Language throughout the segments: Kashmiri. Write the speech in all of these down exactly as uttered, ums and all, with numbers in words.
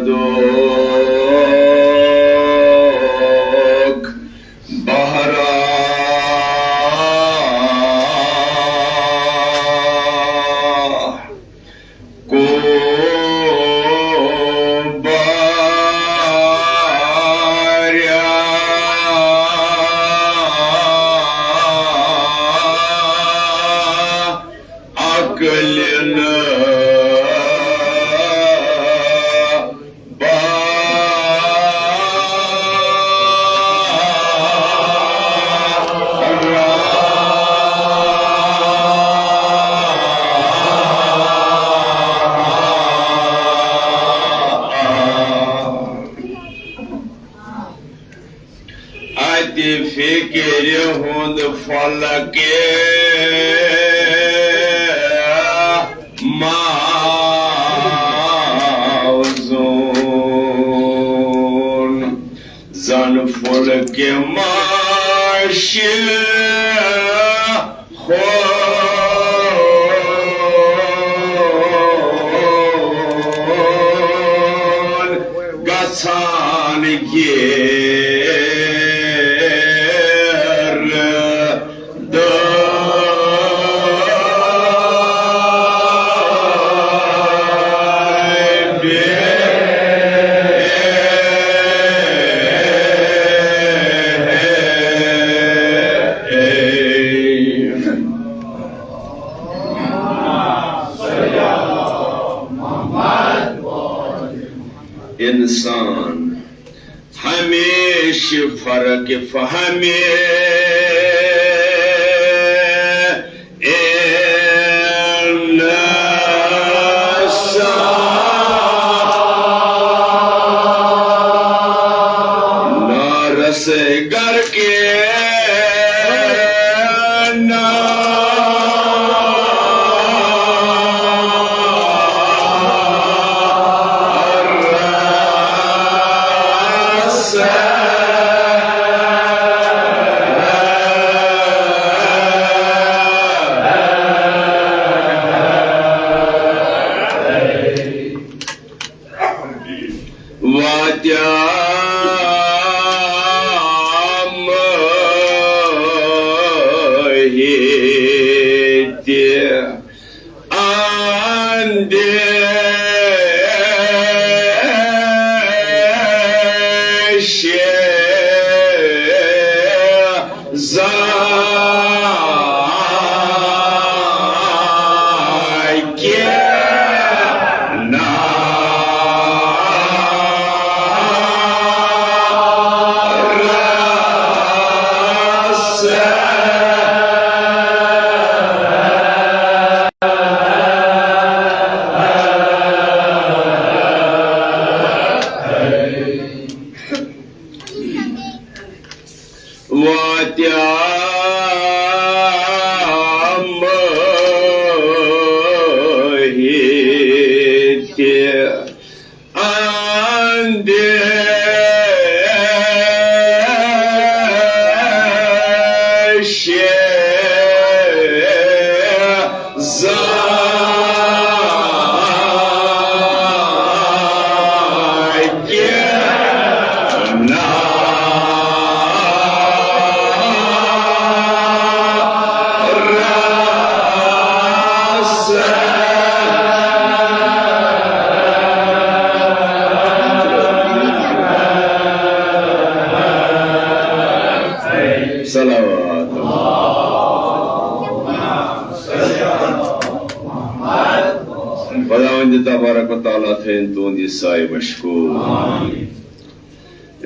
دُکھ بہرا کو باریا عقل نہ بارا۔ اتہِ فِکرِ ہُنٛد فلکہِ موزون، زن فلکہِ ماشہِ ہون گژھان گیرٕ دٲبہِ۔ انسان ہمیشہ فرق فہمی انسان۔ نارس گر کے واتیام ہیٚتہِ اندیشہِ زاکہِ نارس۔ واتیام ہیٚتہِ اندیشہِ زاکہِ نارس۔ صلوات۔ خداوند تبارک و تعالیٰ تھٲیِن تُہُنٛد یہِ سایہِ مشکوٗر۔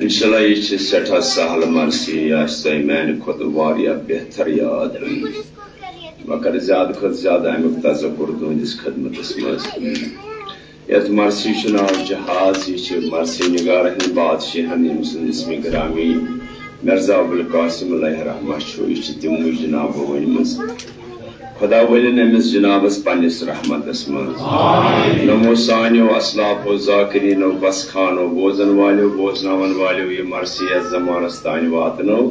انشاءاللہ یہِ چھِ سٮ۪ٹھاہ سہل مرثی، یہِ آسہِ تۄہہِ میانہِ کھۄتہٕ واریاہ بہتر یاد۔ مگر زیادٕ کھۄتہٕ زیادٕ اَمیُک تذکر تُہنٛدِس خدمتس منٛز۔ یتھ مرثی چھُ ناو جہاز، یہِ چھِ مرثی نگارن ہٕنٛدۍ بادشاہن، ییٚمہِ سُنٛد اسمِ گرامی مرزا ابوالقاسم علیہ رحمہ چھُ، یہِ چھِ تِموٕے جنابو ؤنمٕژ۔ خدا ؤلِن أمِس جنابس پننِس رحمتس منٛز۔ نوٚمو سانیو اسلافو، ذاکرینو، بس خانو، بوزن والیو، بوزناون والیو یہِ مرثی یتھ زمانس تانۍ واتنٲو،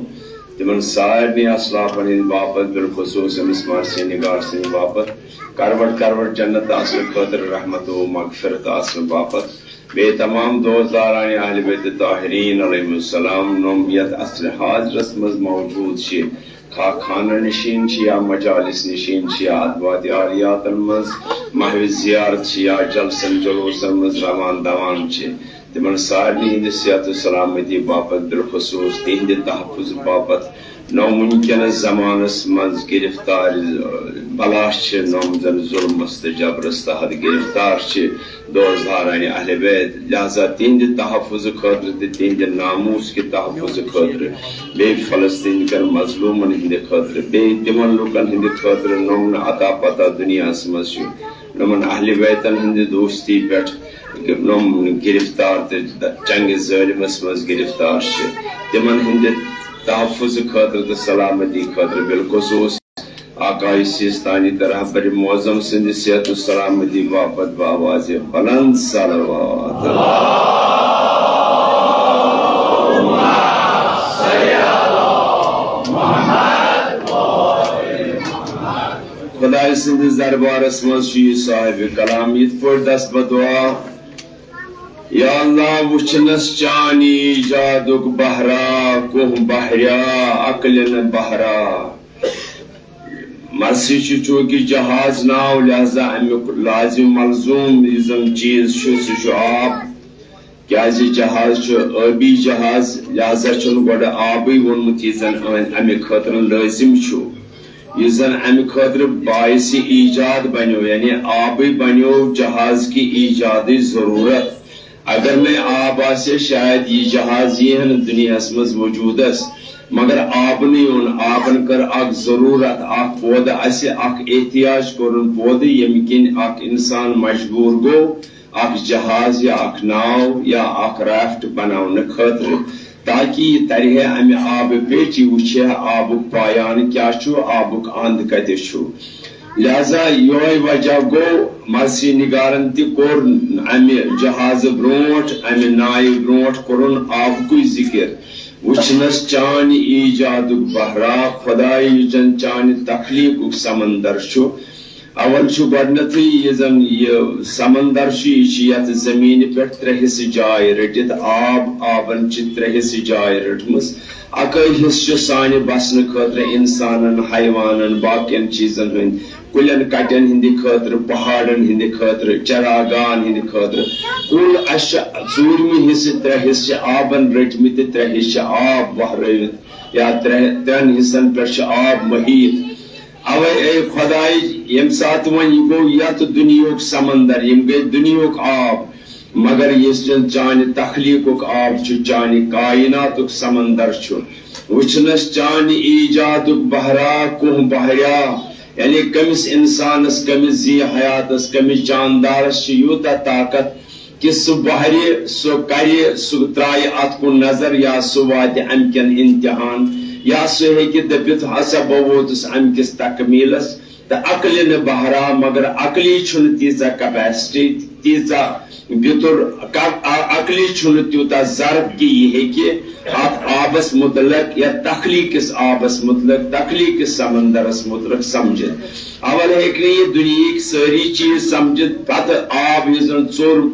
تِمن سارنٕے اسلافن ہٕنٛدِ باپتھ، بالخصوص أمِس مرثی نگار سٕنٛدِ باپتھ، کروٹ کروٹ جنت آسنہٕ خٲطرٕ، رحمت و مغفرت آسنہٕ باپتھ، بیٚیہِ تمام دوستدارانِ اہلِ بیتِ طاہرین علیہم السلام، نۄم یتھ عصرِ حاضرس منٛز موجود چھِ، کھاہ خانہ نشین چھِ یا مجالس نشین چھِ یا ادواتِ عالیاتن منٛز محو زیارت چھِ یا جلسن جلوسن منٛز روان دوان چھِ، تِمن سارنٕے ہٕنٛدِ صحت و سلامتی باپتھ، بالخصوص تِہنٛدِ تحفظ باپتھ، نۄم وٕنکیٚنس زمانس منٛز گرفتار بلاش چھِ، نۄم زن ظلمس تہٕ جبرس تحت گرفتار چھِ، دوستدارانِ اہلِ بیت، لہذا تِہنٛدِ تحفظ خٲطرٕ تہٕ تِہنٛدِ ناموس کہِ تحفظ خٲطرٕ، بیٚیہِ فلسطین کٮ۪ن مظلومن ہٕنٛدِ خٲطرٕ، بیٚیہِ تِمن لوٗکن ہٕنٛدِ خٲطرٕ نۄم نہٕ اتا پتا دُنیاہس منٛز چھُ، نۄمن اہلِ بیتن ہٕنٛدِ دوستی پٮ۪ٹھ نۄم گرفتار تہٕ چنگِ ظٲلمس منٛز گرفتار چھِ، تِمن ہٕنٛدِ تحفظ خٲطرٕ تہٕ سلامتی خٲطرٕ، بالخصوص آقای سیستانی تہٕ رہبر معظم سٕنٛدِ صحت و سلامتی باپتھ بآوازِ بلند صلوات۔ خدایہِ سٕنٛدِس دربارس منٛز چھُ یہِ صاحبِ کلام یِتھ پٲٹھۍ دست بدعا، یا اللہ، وٕچھنس چانہِ ایجادُک بہرا، کوہ بحریا، عقلہِ نہٕ بہرا۔ مرثی چھُ چونکہ جہاز ناو، لہذا امیُک لازم ملزوم یُس زن چیز چھُ، سُہ چھُ آب۔ کیازِ جہاز چھُ ٲبی جہاز، لہذا چھُنہٕ گۄڈٕ آبٕے ووٚنمُت یہِ زن أہنٛدِ امہِ خٲطرٕ لٲزم چھُ، یُس زن امہِ خٲطرٕ باعثِ ایجاد بنیو، یعنی آبٕے بنیو جہاز کہِ ایجادٕچ ضرورت۔ اگر نہٕ آب آسہِ، شاید یہِ جہاز یی ہا نہٕ دُنیاہس منٛز وجوٗدس۔ مگر آبنٕے اوٚن، آبن کٔر اکھ ضروٗرت، اکھ پودٕ اسہِ، اکھ احتیاج کوٚرُن پودٕ، ییٚمہِ کِنۍ اکھ انسان مجبوٗر گوٚو اکھ جہاز یا اکھ ناو یا اکھ رافٹ بناونہٕ خٲطرٕ، تاکہ یہِ ترِ ہے امہِ آبہٕ پیٚٹھۍ، یہِ وٕچھِ ہے آبُک پایان کیاہ چھُ، آبُک اند کتہِ چھُ۔ لہذا یۄہے وجہ گوٚو، مرثی نگارن تہِ کوٚر امہِ جہازٕ برونٹھ، امہِ نایہِ برونٹھ کوٚرُن آبکُے ذکر۔ وٕچھنس چانہِ ایجادُک بحرا، خدایہِ یُس زن چانہِ تخلیقُک سمندر چھُ۔ اول چھُ گۄڈنیتھٕے یہِ زن یہِ سمندر چھُ، یہِ چھُ یتھ زمینہِ پٮ۪ٹھ ترٛےٚ حصہٕ جاے رٔٹِتھ، آب، آبن چھِ ترٛےٚ حصہٕ جاے رٔٹمٕژ۔ اکٲے حصہٕ چھُ سانہِ بسنہٕ خٲطرٕ، انسانن، حیوانن، باقین چیزن ہٕنٛدۍ، کُلٮ۪ن کٹٮ۪ن ہٕنٛدِ خٲطرٕ، پہاڑن ہٕنٛدِ خٲطرٕ، چراگاہن ہٕنٛدِ خٲطرٕ۔ کُل اسہِ چھِ ژوٗرمہِ حصہٕ، ترٛےٚ حصہٕ چھِ آبن رٔٹمٕتۍ تہٕ ترٛےٚ حصہٕ چھِ آب وہرٲوِتھ، یا ترٛےٚ، ترٛٮ۪ن حصن پٮ۪ٹھ چھُ آب محیط۔ اوے اے خداے، ییٚمہِ ساتہٕ وۄنۍ یہِ گوٚو یتھ دُنیہُک سمندر، یِم گٔے دُنیہُک آب، مگر یُس زن چانہِ تخلیقُک آب چھُ، چانہِ کائناتُک سمندر چھُ، وٕچھنس چانہِ ایجادُک بحرا، کوہ بحریا، یعنی کٔمِس انسانس، کٔمِس ذی حیاتس، کٔمِس جاندارس چھِ یوٗتاہ طاقت کہِ سُہ بحرِ، سُہ کرِ، سُہ ترایہِ اتھ کُن نظر یا سُہ واتہِ امہِ کٮ۪ن امتحان، یا سُہ ہیٚکہِ دٔپِتھ، ہسا بہٕ ووتُس امہِ کِس تکمیلس۔ تہٕ عقلہِ نہٕ بحرا، مگر عقلی چھُنہٕ تیٖژاہ capacity، تیٖژاہ بیتُر، ک-، ع-، عقلی چھُنہٕ تیوٗتاہ ضرب کہِ یہِ ہیٚکہِ اتھ آبس متعلق یا تخلیق کِس آبس متعلق، تخلیق کِس سمندرس متعلق سمجھِتھ۔ اول ہیٚکہِ نہٕ یہِ دُنیہٕکۍ سٲری چیٖز سمجھِتھ، پتہٕ آب یُس زن ژوٚر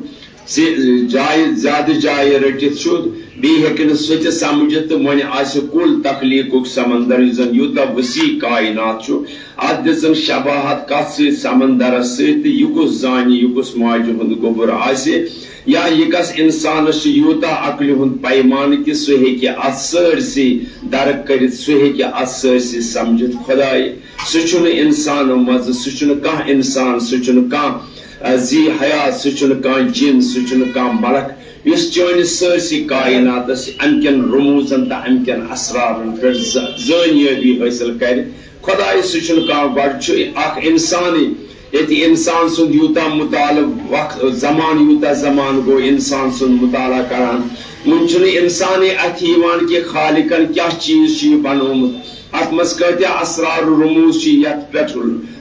زِ-، جایہِ، زیادٕ جایہِ رٔٹِتھ چھُ، بیٚیہِ ہیٚکہِ نہٕ سُہ تہِ سمجھِتھ تہٕ وۄنۍ آسہِ کُل تخلیقُک سمندر، یُس زن یوٗتاہ وسیع کائنات چھُ، اتھ دِژٕن شباہت کتھ سۭتۍ؟ سمندرس سۭتۍ۔ تہٕ یہِ کُس زانہِ، یہِ کُس ماجہِ ہُنٛد گوٚبُر آسہِ، یا یہِ کس انسانس چھُ یوٗتاہ عقلہِ ہُنٛد پیمانہٕ کہِ سُہ ہیٚکہِ اتھ سٲرسٕے درک کٔرِتھ، سُہ ہیٚکہِ اتھ سٲرسٕے سمجھِتھ؟ خداے، سُہ چھُنہٕ انسانو منٛزٕ، سُہ چھُنہٕ کانٛہہ انسان، سُہ چھُنہٕ کانٛہہ، آ، ذی حیات، سُہ چھُنہٕ کانٛہہ جِن، سُہ چھُنہٕ کانٛہہ ملک، یُس چٲنِس سٲرسٕے کائناتس امہِ کٮ۪ن رموزن تہٕ امہِ کٮ۪ن اسرارن پٮ۪ٹھ ز-، زٲنیٲبی حٲصِل کرِ۔ خداے، سُہ چھُنہٕ کانٛہہ، گۄڈٕ چھُ اکھ انسانٕے، ییٚتہِ انسان سُنٛد یوٗتاہ مطالعہٕ، وقت، زمانہٕ، یوٗتاہ زمانہٕ گوٚو انسان سُنٛد مطالعہٕ کران، وُنہِ چھُنہٕ انسانٕے اتھِ یِوان کہِ خالقن کیٛاہ چیٖز چھُ یہِ بنوومُت۔ اتھ منٛز کۭتیاہ اسرار و رموز چھِ یتھ پٮ۪ٹھ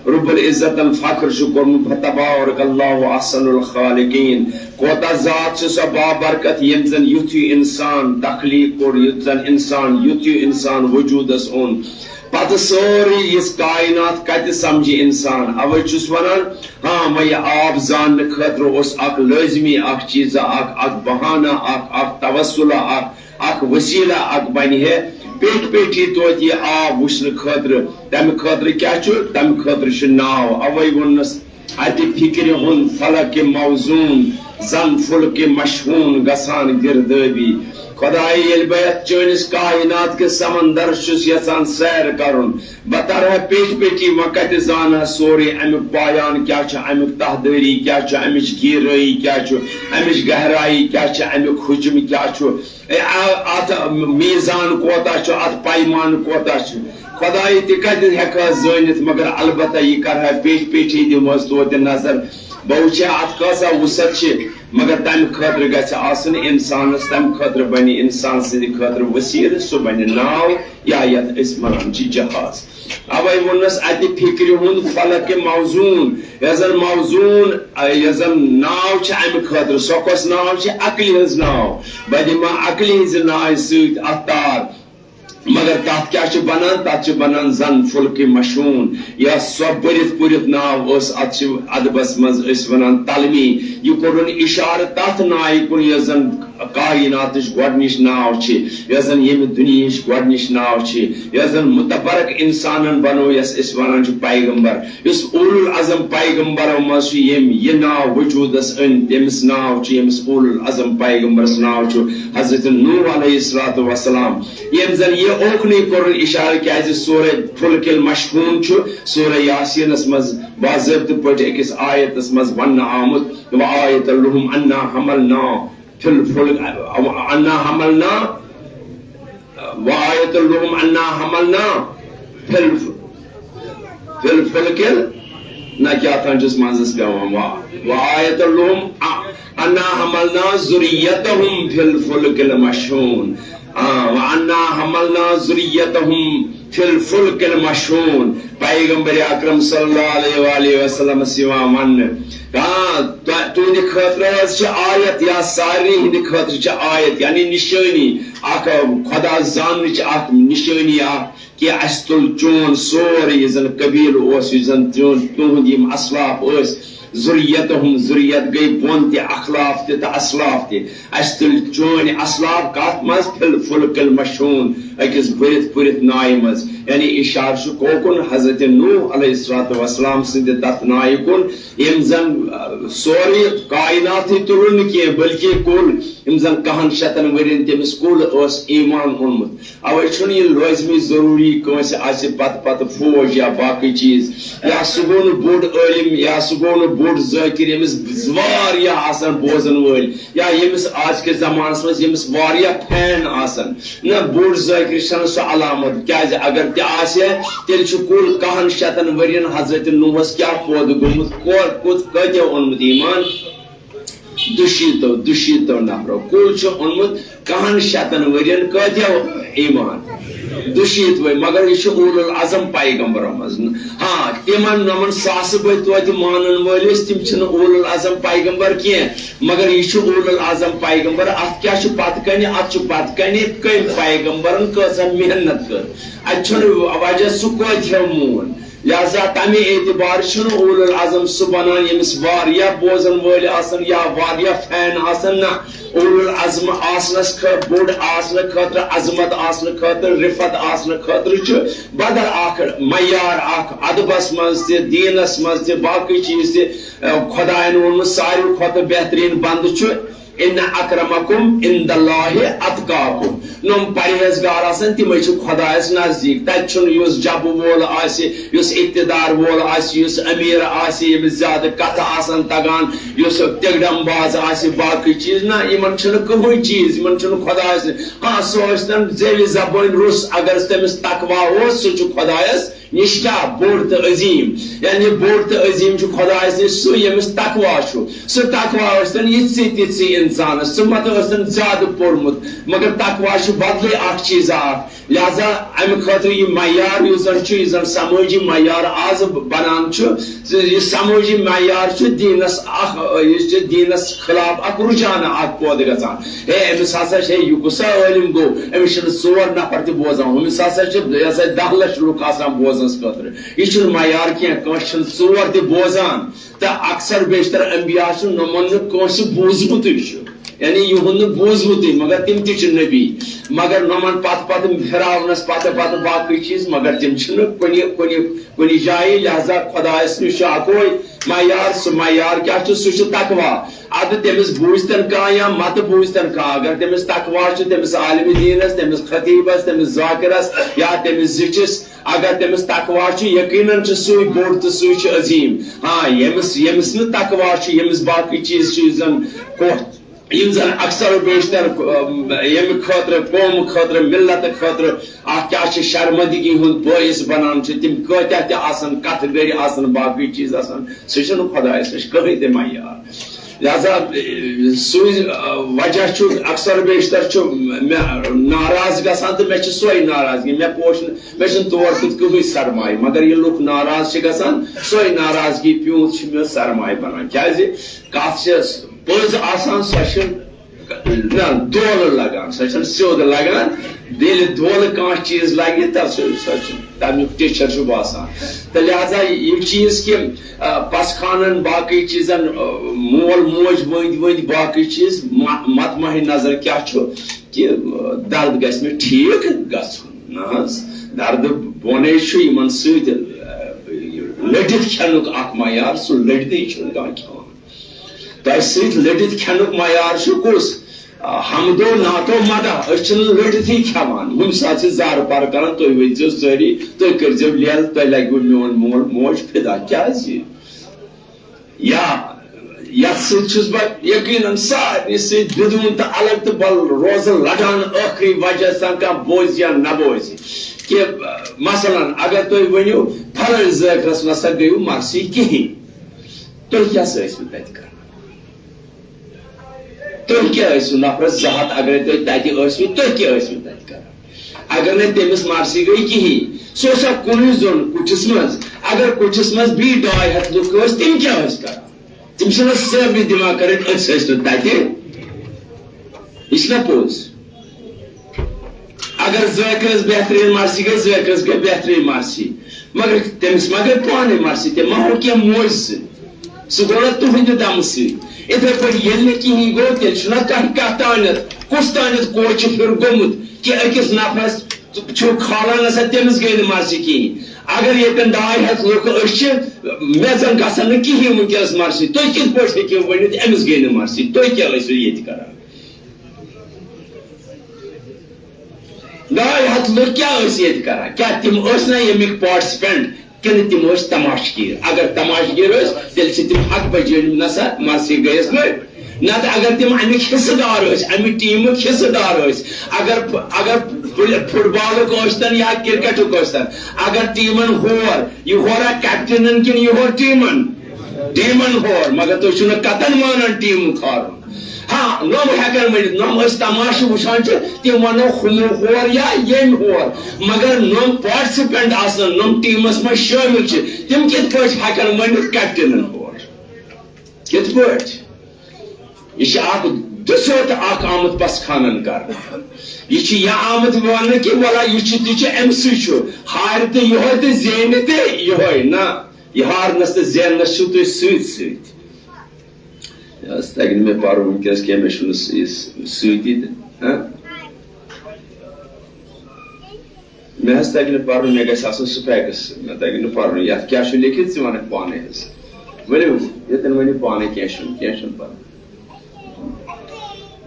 رب العزتن فخر چھُ کوٚرمُت، فتبارک اللہ احسن الخالقین۔ کوتاہ ذات چھِ سۄ بابرکت، ییٚمۍ زن یُتھ ہیوٗ انسان تخلیق کوٚر، یُتھ زن انسان، یُتھ ہیوٗ انسان وجوٗدس اوٚن۔ پتہٕ سٲرٕے یِژھ کائنات کتہِ سمجھِ انسان؟ اوے چھُس ونان، ہاں، وۄنۍ یہِ آب زاننہٕ خٲطرٕ اوس اکھ لٲزمی اکھ چیٖزا، اکھ، اکھ بہانہ، اکھ، اکھ توسلہ، اکھ، اکھ وسیلہ، اکھ بنہِ ہے پیٹھۍ پیٹھی توتہِ یہِ آب وٕچھنہٕ خٲطرٕ۔ تمہِ خٲطرٕ کیٛاہ چھُ؟ تمہِ خٲطرٕ چھُ ناو۔ اوے ووٚننس، اتہِ فکرِ ہُنٛد فلک موزون، زن فلک مشحون گژھان گردٲبی۔ خدایہِ، ییٚلہِ بہٕ یتھ چٲنِس کائنات کِس سمندرس چھُس یژھان سیر کرُن، بہٕ ترٕ ہا پیٹھۍ پیٹھی، وۄنۍ کتہِ زانہٕ ہا سورُے امیُک پایان کیٛاہ چھُ، امیُک تہدٲری کیٛاہ چھُ، امِچ گیرٲیی کیٛاہ چھُ، امِچ گہرائی کیٛاہ چھِ، امیُک حجم کیٛاہ چھُ، اے، آ-، اتھ میزان کوتاہ چھُ، اتھ پیمان کوتاہ چھُ۔ خدایہِ، تہِ کتہِ ہیٚکہٕ ہا زٲنِتھ، مگر البتہ یہِ کرٕ ہا پیٹھۍ پیٹھی دِمہٕ ہس توتہِ نظر۔ بہٕ وٕچھِ ہا اتھ کۭژاہ وُسعت چھِ، مگر تمہِ خٲطرٕ گژھِ آسُن انسانس، تمہِ خٲطرٕ بنہِ انسان سٕنٛدِ خٲطرٕ وسیلہٕ، سُہ بنہِ ناو، یا یتھ أسۍ ونان چھِ جہاز۔ اوے ووٚننس، اتہِ فکرِ ہُنٛد فلک موزون، یۄس زن موزون، یۄس زن ناو چھِ امہِ خٲطرٕ، سۄ کۄس ناو چھِ؟ عقلہِ ہٕنٛز ناو۔ بہٕ دِمہٕ عقلہِ ہٕنٛزِ ناوِ سۭتۍ اتھ تار۔ مگر تتھ کیٛاہ چھُ بنان؟ تتھ چھُ بنان زن فلک مشحون۔ یا سۄ بٔرِتھ پٔرِتھ ناو ٲس، اتھ چھِ ادبس منٛز أسۍ ونان تلمی۔ یہِ کوٚرُن اشارٕ تتھ نایہِ کُن، یۄس زن کائناتٕچ گۄڈٕنِچ ناو چھِ، یۄس زن ییٚمہِ دُنیہٕچ گۄڈٕنِچ ناو چھِ، یۄس زن متبرک انسانن بنوو، یۄس أسۍ ونان چھِ پیغمبر۔ یُس اولو العزم پیغمبرو منٛز چھُ، ییٚمۍ یہِ ناو وجوٗدس أنۍ، تٔمِس ناو چھُ، ییٚمِس اولو العزم پیغمبرس ناو چھُ حضرت نوح علیہ الصلوۃ والسلام۔ ییٚمۍ زن یہِ اوکنُے کوٚرُن اشارٕ، کیازِ سورہ فلق المشحون چھُ سورہ یاسینس منٛز باضٲبطہٕ پٲٹھۍ أکِس آیتس منٛز وننہٕ آمُت، وآیۃ لہم انا حملنا فی الفلک، انا حملنا، وآیۃ لہم انا حملنا فی الف-، فی الفلک ال-، نہ کیٛاہ تام چھُس منٛزس پٮ۪وان، وا-، وآیۃ لہم ا-، انا حملنا ذریتہم فی الفلک المشحون۔ آ، وانا حملنا ذریتہم فی الفلک المشحون۔ پیغمبر اکرم صلی اللہ علیہ وآلہ وسلمس یِوان وننہٕ، آ، تہ-، تُہنٛدِ خٲطرٕ حظ چھِ آیت، یا سارنٕے ہٕنٛدِ خٲطرٕ چھِ آیت، یعنی نشٲنی اکھ، خدا زاننٕچ اکھ نشٲنی اکھ، کہِ اسہِ تُل چون سورُے، یُس زن قبیلہٕ اوس، یُس زن چون، تُہنٛد یِم اسلاف ٲسۍ، ذریتہم، ذریت گٔے بۄن تہِ، اخلاف تہِ تہٕ اسلاف تہِ۔ اسہِ تُلۍ چٲنۍ اسلاف کتھ منٛز؟ فی الفلک المشحون، أکِس بٔرِتھ پٔرِتھ نایہِ منٛز۔ یعنی اشارٕ چھُ کوکُن؟ حضرت نوح علیہ الصلوۃ والسلام سٕنٛدِ تتھ نایہِ کُن، ییٚمۍ زن، آ، سورُے کائناتٕے تُلُن نہٕ کینٛہہ، بلکہِ کُل، یِم زن کہن شتن ؤرین تٔمِس کُل اوس ایمان اوٚنمُت۔ اوے چھُنہٕ یہِ لٲزمی ضروٗری کٲنٛسہِ آسہِ پتہٕ پتہٕ فوج یا باقٕے چیٖز، یا سُہ گوٚو نہٕ بوٚڑ عٲلِم، یا سُہ گوٚو نہٕ بوٚڑ ذٲکِر، ییٚمِس واریاہ آسن بوزن وٲلۍ، یا ییٚمِس آز کِس زمانس منٛز ییٚمِس واریاہ فین آسن۔ نہ، بوٚڑ ذٲکِر چھنہٕ سۄ علامت، کیازِ اگر تہِ آسہِ ہے، تیٚلہِ چھُ کُل کہن شتن ؤرین حضرت نوحس کیٛاہ پٲدٕ گوٚمُت، کو-، کوٚت، کٲتیو اوٚنمُت ایمان؟ دُشیٖتو، دُشیٖتو نفرو۔ کُل چھُ اوٚنمُت کہن شتن ؤرین، کٲتیو ایمان؟ دُشیٖتوے۔ مگر یہِ چھُ اولو العزم پیغمبرو منٛز۔ ہاں، تِمن نمن ساسہٕ بٔدۍ توتہِ مانن وٲلۍ ٲسۍ، تِم چھِنہٕ اولو العزم پیغمبر کینٛہہ، مگر یہِ چھُ اولو العزم پیغمبر۔ اتھ کیٛاہ چھُ پتہٕ کنہِ؟ اتھ چھُ پتہٕ کنہِ کٔمۍ پیغمبرن کۭژاہ محنت کٔر۔ اتہِ چھُنہٕ وجہ سُہ کٲتیو مون۔ لہذا تمہِ اعتبار چھُنہٕ اولو العزم سُہ بنان ییٚمِس واریاہ بوزن وٲلۍ آسن یا واریاہ فین آسن، نہ۔ اولو العزم آسنس خٲ-، بوٚڑ آسنہٕ خٲطرٕ، عظمت آسنہٕ خٲطرٕ، رفعت آسنہٕ خٲطرٕ چھُ بدل اکھ معیار، اکھ ادبس منٛز تہِ، دیٖنس منٛز تہِ، باقٕے چیٖز تہِ۔ اے، خداین ووٚنمُت، ساروی کھۄتہٕ بہتریٖن بندٕ چھُ، ان اکرمکم عند اللہ اتقاکم۔ نۄم پرہیزگار آسن، تِمے چھِ خۄدایس نزدیٖک۔ تتہِ چھُنہٕ یُس جبہٕ وول آسہِ، یُس اقتدار وول آسہِ، یُس امیر آسہِ، ییٚمِس زیادٕ کتھٕ آسن تگان، یُس تِگڑم باز آسہِ، باقٕے چیٖز۔ نہ، یِمن چھُنہٕ کٕہٕنۍ چیٖز، یِمن چھُنہٕ خۄدایس۔ ہاں، سُہ ٲسۍ تن زیوِ زبٲنۍ روٚس، اگر تٔمِس تقویٰ اوس، سُہ چھُ خۄدایس نِش کیٛاہ بوٚڑ تہٕ عظیٖم؟ یعنی بوٚڑ تہٕ عظیٖم چھُ خۄدایَس نِش سُہ، ییٚمِس تقوا چھُ۔ سُہ تقوا ٲسۍتَن یِتھسٕے تِتھسٕے اِنسانَس، سُہ مَتہٕ ٲسۍتَن زیادٕ پوٚرمُت، مگر تقوا چھُ بدلٕے اَکھ چیٖزا اَکھ۔ لہذا اَمہِ خٲطرٕ یہِ معیار یُس زَن چھُ، یُس زَن سمٲجی معیار آز بَنان چھُ، یہِ سمٲجی معیار چھُ دیٖنَس اَکھ، یہِ چھُ دیٖنَس خلاف اَکھ رُجحانہ اَکھ پٲدٕ گژھان۔ ہے، أمِس ہسا چھِ، ہے، یہِ کُس سا عٲلِم گوٚو؟ أمِس چھِنہٕ ژور نفر تہِ بوزان، ہُمِس ہسا چھِ، یہِ ہسا دَہ لَچھ لُکھ آسان بوزنَس خٲطرٕ۔ یہِ چھُنہٕ معیار کینٛہہ، کٲنٛسہِ چھِنہٕ ژور تہِ بوزان۔ تہٕ اکثر بیشتر انبیاء چھُ نوٚمَن نہٕ کٲنٛسہِ بوٗزمُتُے چھُ، یعنی یِہُنٛد نہٕ بوٗزمُتُے، مگر تِم تہِ چھِ نبی۔ مگر نوٚمَن پتہٕ پتہٕ، پھِراونَس پتہٕ پتہٕ باقٕے چیٖز، مگر تِم چھِنہٕ کُنہِ، کُنہِ، کُنہِ جایہِ۔ لہذا خۄدایَس نِش چھُ اَکوے معیار۔ سُہ معیار کیٛاہ چھُ؟ سُہ چھُ تقوا۔ اَدٕ تٔمِس بوٗزتَن کانٛہہ یا مَتہٕ بوٗزتَن کانٛہہ، اگر تٔمِس تقوا چھُ، تٔمِس عالمِ دیٖنَس، تٔمِس خطیٖبَس، تٔمِس ذاکِرَس یا تٔمِس زِٹھِس، اگر تٔمِس تقوا چھُ، یقیناً چھُ سُے بوٚڑ تہٕ سُے چھُ عظیٖم۔ ہاں، ییٚمِس، ییٚمِس نہٕ تقوا چھُ، ییٚمِس باقٕے چیٖز چھِ، یُس زَن کوٹھ، یِم زَن اکثر و بیشتر، ییٚمہِ خٲطرٕ، قوم خٲطرٕ، مِلت خٲطرٕ اَکھ کیٛاہ چھِ شرمندگی ہُنٛد بٲعث بَنان چھِ، تِم کۭتیٛاہ تہِ آسَن، کَتھٕ گٔرۍ آسَن، باقٕے چیٖز آسَن، سُہ چھُنہٕ خۄدایَس نِش کٕہٕنۍ تہِ معیار۔ لہذا، اے، سُے، اے، وجہ چھُ اکثر بیشتر چھُ مےٚ ناراض گژھان تہٕ مےٚ چھِ سۄے ناراضگی، مےٚ پوش نہٕ، مےٚ چھُنہٕ تور کیُتھ کٕہٕنۍ سرمایہِ، مگر یہِ لُکھ ناراض چھِ گژھان، سۄے ناراضگی پیوٗنت چھِ مےٚ سرمایہِ بنان۔ کیازِ؟ کتھ چھِ پٔز آسان، سۄ چھِ نہ دولہٕ لگان، سۄ چھَنہٕ سیوٚد لگان۔ ییٚلہِ دولہٕ کانٛہہ چیٖز لگہِ، تَتھ چھُ، سۄ چھُ، تَمیُک ٹیچھر چھُ باسان۔ تہٕ لہذا یہِ چیٖز کہِ، آ، پَسخانَن، باقٕے چیٖزَن، آ، مول موج، ؤنٛدۍ ؤنٛدۍ باقٕے چیٖز، مَ-، مَتمَحِ نظر کیٛاہ چھُ کہِ، آ، درد گژھِ مےٚ ٹھیٖک گژھُن۔ نہ حظ، دردٕ بۄنے چھُ یِمَن سۭتۍ، آ، لٔٹِتھ کھٮ۪نُک اَکھ معیار، سُہ لٔٹِتھٕے چھُنہٕ کانٛہہ کھٮ۪وان۔ تۄہہِ سۭتۍ لٔٹِتھ کھٮ۪نُک معیار چھُ کُس؟ آ، حمد و نعت و مدح، أسۍ چھِنہٕ لٔٹِتھٕے کھٮ۪وان۔ کُنہِ ساتہٕ چھِ زارٕ پار کران، تُہۍ ؤتھۍزیو سٲری، تُہۍ کٔرۍزیو لیل، تۄہہِ لگِوٕ میون مول موج فدا۔ کیٛازِ؟ یا، یَتھ سۭتۍ چھُس بہٕ یقیناً سارنٕے سۭتۍ بِدوٗن تہٕ الگ تہٕ بل روزٕ لڑان، ٲخری وجہ سان کانٛہہ بوزِ یا نہ بوزِ۔ کہِ، مثلاً، اگر تُہۍ ؤنِو، فلٲنۍ ذٲکرَس نہ سا گٔیوٕ مرثی کِہیٖنۍ، تُہۍ کیٛاہ سا ٲسِو تَتہِ کران؟ تُہۍ کیٛاہ ٲسِو نفرس زٕ ہتھ، اگرے تُہۍ تتہِ ٲسِو، تُہۍ کیٛاہ ٲسِو تتہِ کران؟ اگر نہٕ تٔمِس مرثی گٔے کِہیٖنۍ، سُہ اوسا کُنُے زوٚن کُٹھِس منٛز؟ اگر کُٹھِس منٛز بیٚیہِ ڈاے ہتھ لُکھ ٲسۍ، تِم کیٛاہ ٲسۍ کران؟ تِم چھِنہ سٲبنہِ دِوان کٔرِتھ، أسۍ ٲسۍ نہٕ تتہِ۔ یہِ چھِنہ پوٚز؟ اگر ذٲکرس بہتریٖن مرثی گٔے، ذٲکرس گٔے بہتریٖن مرثی، مگر تٔمِس ما گٔے پانے مرثی؟ تٔمۍ ما ہوو کینٛہہ موجہِ سۭتۍ؟ سُہ گوٚو نہ تُہنٛدِ دمہٕ سۭتۍ۔ اِتھے پٲٹھۍ ییٚلہِ نہٕ کِہیٖنۍ گوٚو، تیٚلہِ چھُنہ کانٛہہ، کانٛہہ تانٮ۪تھ، کُس تانٮ۪تھ کوچہِ پھِر گوٚمُت کہِ أکِس نفرس چھُ کھالان نہ سا تٔمِس گٔے نہٕ مرثی کِہیٖنۍ؟ اگر ییٚتٮ۪ن ڈاے ہتھ لُکھ أسۍ چھِ، مےٚ زن گژھن نہٕ کِہیٖنۍ وٕنکیٚنس مرثی، تُہۍ کِتھ پٲٹھۍ ہیٚکِو ؤنِتھ أمِس گٔے نہٕ مرثی؟ تُہۍ کیٛاہ ٲسِو ییٚتہِ کران؟ ڈاے ہتھ لُکھ کیٛاہ ٲسۍ ییٚتہِ کران؟ کیٛاہ تِم ٲسۍ نہ ییٚمِکۍ پارٹسپینٹ کِنہٕ تِم ٲسۍ تماشگیٖر؟ اگر تماشگیٖر ٲسۍ، تیٚلہِ چھِ تِم حق بجٲنِم نہ سا مرثی گٔیَس نہٕ۔ نتہٕ اگر تِم اَمِکۍ حصہٕ دار ٲسۍ، اَمہِ ٹیٖمٕکۍ حصہٕ دار ٲسۍ، اگر، اگر فٹ بالُک ٲسۍتن یا کرکٹُک ٲسۍتن، اگر ٹیٖمن ہور، یہِ ہورا کیپٹنن کِنہٕ یہِ ہور ٹیٖمن؟ ٹیٖمن ہور، مگر تُہۍ چھِو نہٕ کتن مانان ٹیٖمُک ہارُن۔ ہاں، نۄم ہٮ۪کن ؤنِتھ، نۄم أسۍ تماشہٕ وٕچھان چھِ، تِم ونو ہُمو ہور یا ییٚمۍ ہور، مگر نۄم پارٹسپینٹ آسن، نۄم ٹیٖمس منٛز شٲمِل چھِ، تِم کِتھ پٲٹھۍ ہٮ۪کن ؤنِتھ کیپٹنن ہور؟ کِتھ پٲٹھۍ؟ یہِ چھِ اکھ دُسیوت اکھ آمُت پسخانن کرنہٕ۔ یہِ چھِ یہِ آمُت وننہٕ کہِ وَلہ یہِ چھُ تہِ چھُ أمۍ سٕے چھُ، ہارِ تہِ یِہوٚے تہٕ زینہِ تہِ یِہوٚے۔ نہ، یہِ ہارنس تہٕ زیننس چھِو تُہۍ سۭتۍ سۭتۍ۔ یہِ حظ تَگہِ نہٕ مےٚ پَرُن وٕنکیٚس کینٛہہ، مےٚ چھُنہٕ سُہ، یہِ سۭتی تہٕ، ہہ؟ مےٚ حظ تَگہِ نہٕ پَرُن، مےٚ گژھِ آسُن سپیکٕس، مےٚ تَگہِ نہٕ پَرُن۔ یَتھ کیٛاہ چھُ لیکھِتھ، ژٕ وَنکھ پانَے حظ۔ ؤلِو، ییٚتٮ۪ن ؤنِو پانَے، کینٛہہ چھُنہٕ، کینٛہہ چھُنہٕ پَرُن۔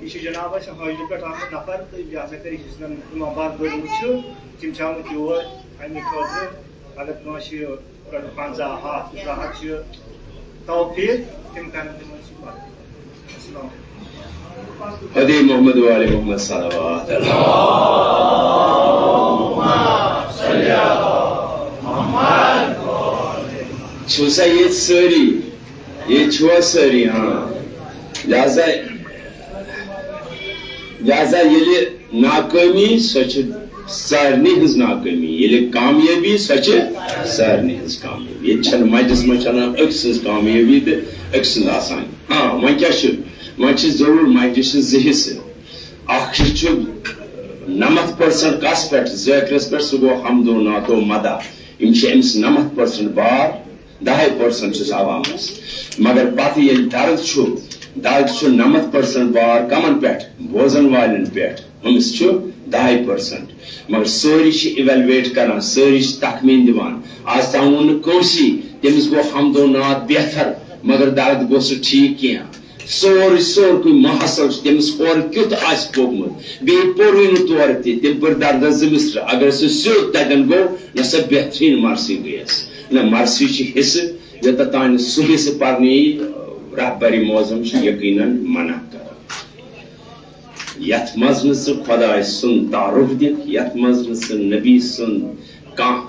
یہِ چھُ جناب اَسہِ حٲجرٕ پٮ۪ٹھ آمُت نفر تہٕ یہِ ہسا کٔرِکھ یُس زَن اِمام باغ بٲگۍ چھُ، تِم چھِ آمٕتۍ یور اَمہِ خٲطرٕ۔ اگر کٲنٛسہِ رۄپیہِ پنٛژاہ، ہَتھ، زٕ ہَتھ چھِ توفیٖق، تِم کَرَن تِمَن سۭتۍ مدد۔ السلام علیکم۔ حدی محمد و آل محمد صلوات۔ اللہم صل علی محمد۔ چھِو سا ییٚتہِ سٲری؟ ییٚتہِ چھِوا سٲری؟ ہاں۔ لہذا، لہذا ییٚلہِ ناکٲمی، سۄ چھِ سارنٕے ہٕنٛز ناکٲمی۔ ییٚلہِ کامیٲبی، سۄ چھِ سارنٕے ہٕنٛز کامیٲبی۔ ییٚتہِ چھَنہٕ مجلس منٛز چھَنہٕ أکۍ سٕنٛز کامیٲبی تہٕ أکۍ سٕنٛز آسان۔ ہاں، وۄنۍ کیٛاہ چھُ؟ وۄنۍ چھِ ضروٗر مجلسہِ زٕ حصہٕ۔ اکھ حصہٕ چھُ نَمَتھ پٔرسنٹ کس پٮ۪ٹھ؟ ذٲکرس پٮ۪ٹھ، سُہ گوٚو حمد و نعت و مدح۔ یِم چھِ أمِس نَمَتھ پٔرسنٹ بار، دَہَے پٔرسنٹ چھُس عوامس۔ مگر پتہٕ ییٚلہِ درد چھُ، درد چھُ نَمَتھ پٔرسنٹ بار کمن پٮ۪ٹھ؟ بوزن والٮ۪ن پٮ۪ٹھ۔ أمِس چھُ دَہَے پٔرسنٹ۔ مگر سٲری چھِ ایویلویٹ کران، سٲری چھِ تخمین دِوان۔ آز تام ووٚن نہٕ کٲنٛسی تٔمِس گوٚو حمد و نعت بہتر، مگر درد گوٚو سُہ ٹھیٖک کینٛہہ۔ سورُے، سورُے محصل چھُ تٔمِس اورٕ کیُتھ آسہِ پوٚرمُت، بیٚیہِ پوٚرُے نہٕ تورٕ تہِ، تٔمۍ پٔر دردس زٕ مصرٕ۔ اگر سُہ سیوٚد تتٮ۪ن گوٚو، نہ سا بہترین مرثی گٔیس۔ نہ، مرثی چھِ حصہٕ، یوٚتتھ تانۍ سُہ حصہٕ پرنہٕ یی، رہبر معظم چھُ یقیناً منع کران۔ یتھ منٛز نہٕ ژٕ خۄداے سُنٛد تعارُف دِکھ، یتھ منٛز نہٕ ژٕ نبی سُنٛد کانٛہہ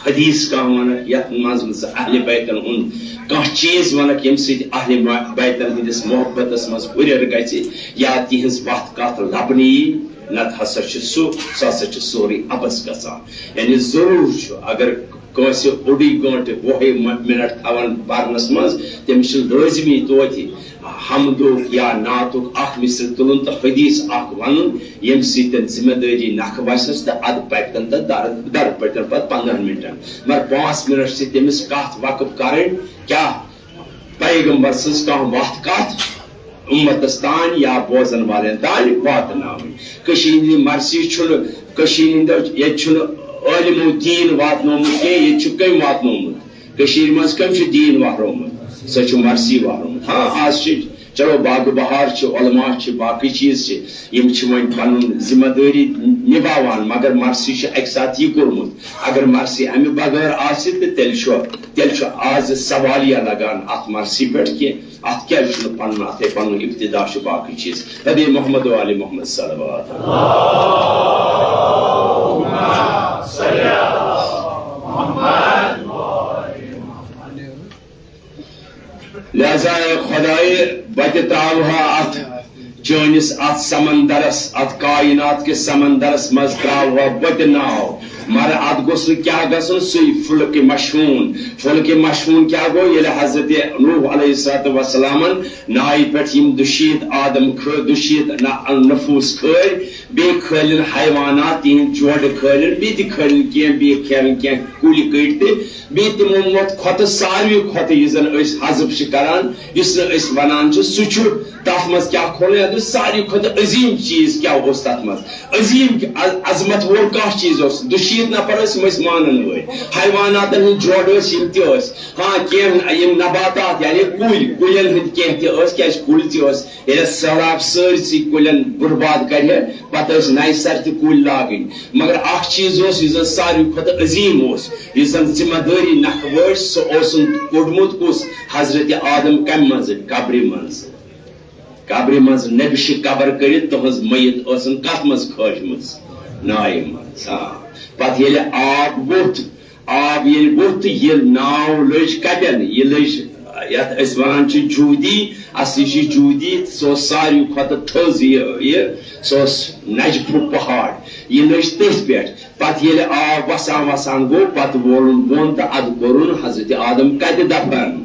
حدیث کانٛہہ ونکھ، یتھ منٛز نہٕ ژٕ اہل بیتن ہُنٛد کانٛہہ چیٖز ونکھ، ییٚمہِ سۭتۍ اہل ما-، بیتن ہٕنٛدِس محبتس منٛز ہُرٮ۪ر گژھِ یا تِہنٛز وتھ کتھ لبنہٕ یی، نتہٕ ہسا چھُ سُہ، سُہ ہسا چھُ سورُے عبث گژھان۔ یعنی ضروٗر چھُ، اگر کٲنٛسہِ اوٚڑُے گٲنٛٹہٕ، وُہے م-، منٹ تھاوان پرنس منٛز، تٔمِس چھُ لٲزمی توتہِ حمدُک یا نعتُک اکھ مصرٕ تُلُن تہٕ حدیث اکھ ونُن، ییٚمہِ سۭتۍ ذمہ دٲری نکھٕ وسٮ۪س تہٕ ادٕ پکہِ تن تہٕ در، در پکہِ تن پتہٕ پندہن منٹن۔ مگر پانٛژھ منٹ چھِ تٔمِس کتھ وقف کرٕنۍ، کیٛاہ پیغمبر سٕنٛز کانٛہہ وتھ کتھ امتس تام یا بوزن والٮ۪ن تام واتناوٕنۍ۔ کٔشیٖرِ ہٕنٛدِ مرثی چھُنہٕ، کٔشیٖرِ ہٕنٛدِ، ییٚتہِ چھُنہٕ عٲلمو دیٖن واتنومُت کینٛہہ، ییٚتہِ چھُ کٔمۍ واتنومُت؟ کٔشیٖرِ منٛز کٔمۍ چھُ دیٖن وہرومُت؟ سُہ چھُ مرثی وہرومُت۔ ہاں، آز چھِ، چلو، باغ بہار چھِ، علماء چھِ، باقٕے چیٖز چھِ، یِم چھِ وۄنۍ پنُن ذمہ دٲری نباوان، مگر مرثی چھُ اکہِ ساتہٕ یہِ کوٚرمُت۔ اگر مرثی امہِ بغٲر آسہِ، تہٕ تیٚلہِ چھُ، تیٚلہِ چھُ آز سوالیہ لگان اتھ مرثی پٮ۪ٹھ کہِ اتھ کیٛازِ چھُنہٕ پنُن، اتھے پنُن ابتدا چھُ باقٕے چیٖز۔ نبی محمد و آل محمد صلوات۔ لہذا اے خدائے، بہٕ تہِ ترٛاوٕ ہا اتھ چٲنِس اتھ سمندرس، اتھ کائنات کِس سمندرس منٛز ترٛاوٕ ہا بہٕ تہِ ناو۔ مگر اتھ گوٚژھ نہٕ کیٛاہ گژھُن، سُے فلک مشحون۔ فلک مشحون کیٛاہ گوٚو؟ ییٚلہِ حضرت نوح علیہ الصلوۃ والسلامن نایہِ پٮ۪ٹھ یِم دُشیت آدم کھٲ-، دُشیت ن-، نفوس کھٲلۍ، بیٚیہِ کھٲلِن حیوانات، تِہنٛدۍ جوڑٕ کھٲلِن، بیٚیہِ تہِ کھٲلِن کینٛہہ، بیٚیہِ کھٲلِن کینٛہہ کُلۍ کٔٹۍ تہِ، بیٚیہِ تِمو مۄت کھۄتہٕ ساروی کھۄتہٕ یُس زن أسۍ حذف چھِ کران، یُس نہٕ أسۍ ونان چھِ، سُہ چھُ تتھ منٛز کیٛاہ کھولُن، یتھ منٛز ساروی کھۄتہٕ عظیٖم چیٖز کیٛاہ اوس تتھ منٛز؟ عظیٖم، ع-، عظمت وول کانٛہہ چیٖز اوس؟ دُشیت نفر ٲسۍ، یِم ٲسۍ مانن وٲلۍ۔ حیواناتن ہٕنٛدۍ جوڑ ٲسۍ، یِم تہِ ٲسۍ۔ ہاں، کینٛہہ یِم نباتات، یعنی کُلۍ، کُلٮ۪ن ہٕنٛدۍ کینٛہہ تہِ ٲسۍ، کیٛازِ کُلۍ تہِ ٲسۍ۔ ییٚلہِ سہلاب سٲرسٕے کُلٮ۪ن برباد کرِ ہے، پتہٕ ٲسۍ نَیہِ سرٕ تہِ کُلۍ لاگٕنۍ۔ مگر اکھ چیٖز اوس، یُس زن ساروی کھۄتہٕ عظیٖم اوس، یُس زن ذمہ دٲری نکھٕ وٲج، سُہ اوسُن کوٚڑمُت کُس؟ حضرت آدم۔ کمہِ منٛزٕ؟ قبرِ منٛزٕ۔ قبرِ منٛز نبشِ قبر کٔرِتھ تُہنٛز میت ٲسٕن کتھ منٛز کھٲجمٕژ؟ نایہِ منٛز۔ آ۔ پتہٕ ییٚلہِ آب ووٚتھ، آب ییٚلہِ ووٚتھ تہٕ یہِ ناو لٔج کتٮ۪ن؟ یہِ لٔج یتھ أسۍ ونان چھِ جودی، اصلی چھِ جودی، سُہ اوس ساروی کھۄتہٕ تھٔز یہِ، یہِ، سُہ اوس نجفُک پہاڑ، یہِ لٔج تٔتھۍ پٮ۪ٹھ۔ پتہٕ ییٚلہِ آب وسان وسان گوٚو، پتہٕ وولُن بۄن تہٕ ادٕ کوٚرُن حضرت آدم کتہِ دفن؟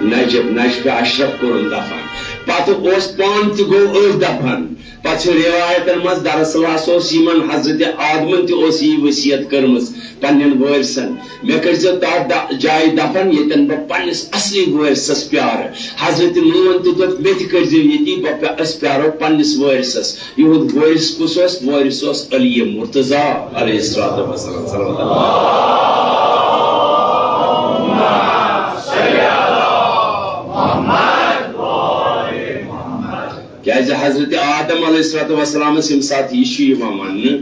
نجف، نجف اشرف کوٚرُن دفن۔ پتہٕ اوس پانہٕ تہِ گوٚو أتھۍ دفن۔ پتہٕ چھِ روایتن منٛز، دراصل ہسا اوس یِمن حضرت آدمن تہِ اوس یی وصیت کٔرمٕژ پننٮ۪ن وٲرثن، مےٚ کٔرۍزیو تتھ د-، جایہِ دفن، ییٚتٮ۪ن بہٕ پننِس اصلی وٲرثس پیارٕ۔ حضرت نوحن تہِ دوٚپ، مےٚ تہِ کٔرۍزیو ییٚتی، بہٕ پے-، أسۍ پیارو پننِس وٲرثس۔ یِہُنٛد وٲرث کُس اوس؟ وٲرث اوس علی مرتضیٰ علیہ الصلوۃ والسلام، صلوات اللہ۔ کیازِ حضرت آدم علیہ الصلوۃ والسلامس ییٚمہِ ساتہٕ یہِ چھُ یِوان وننہٕ،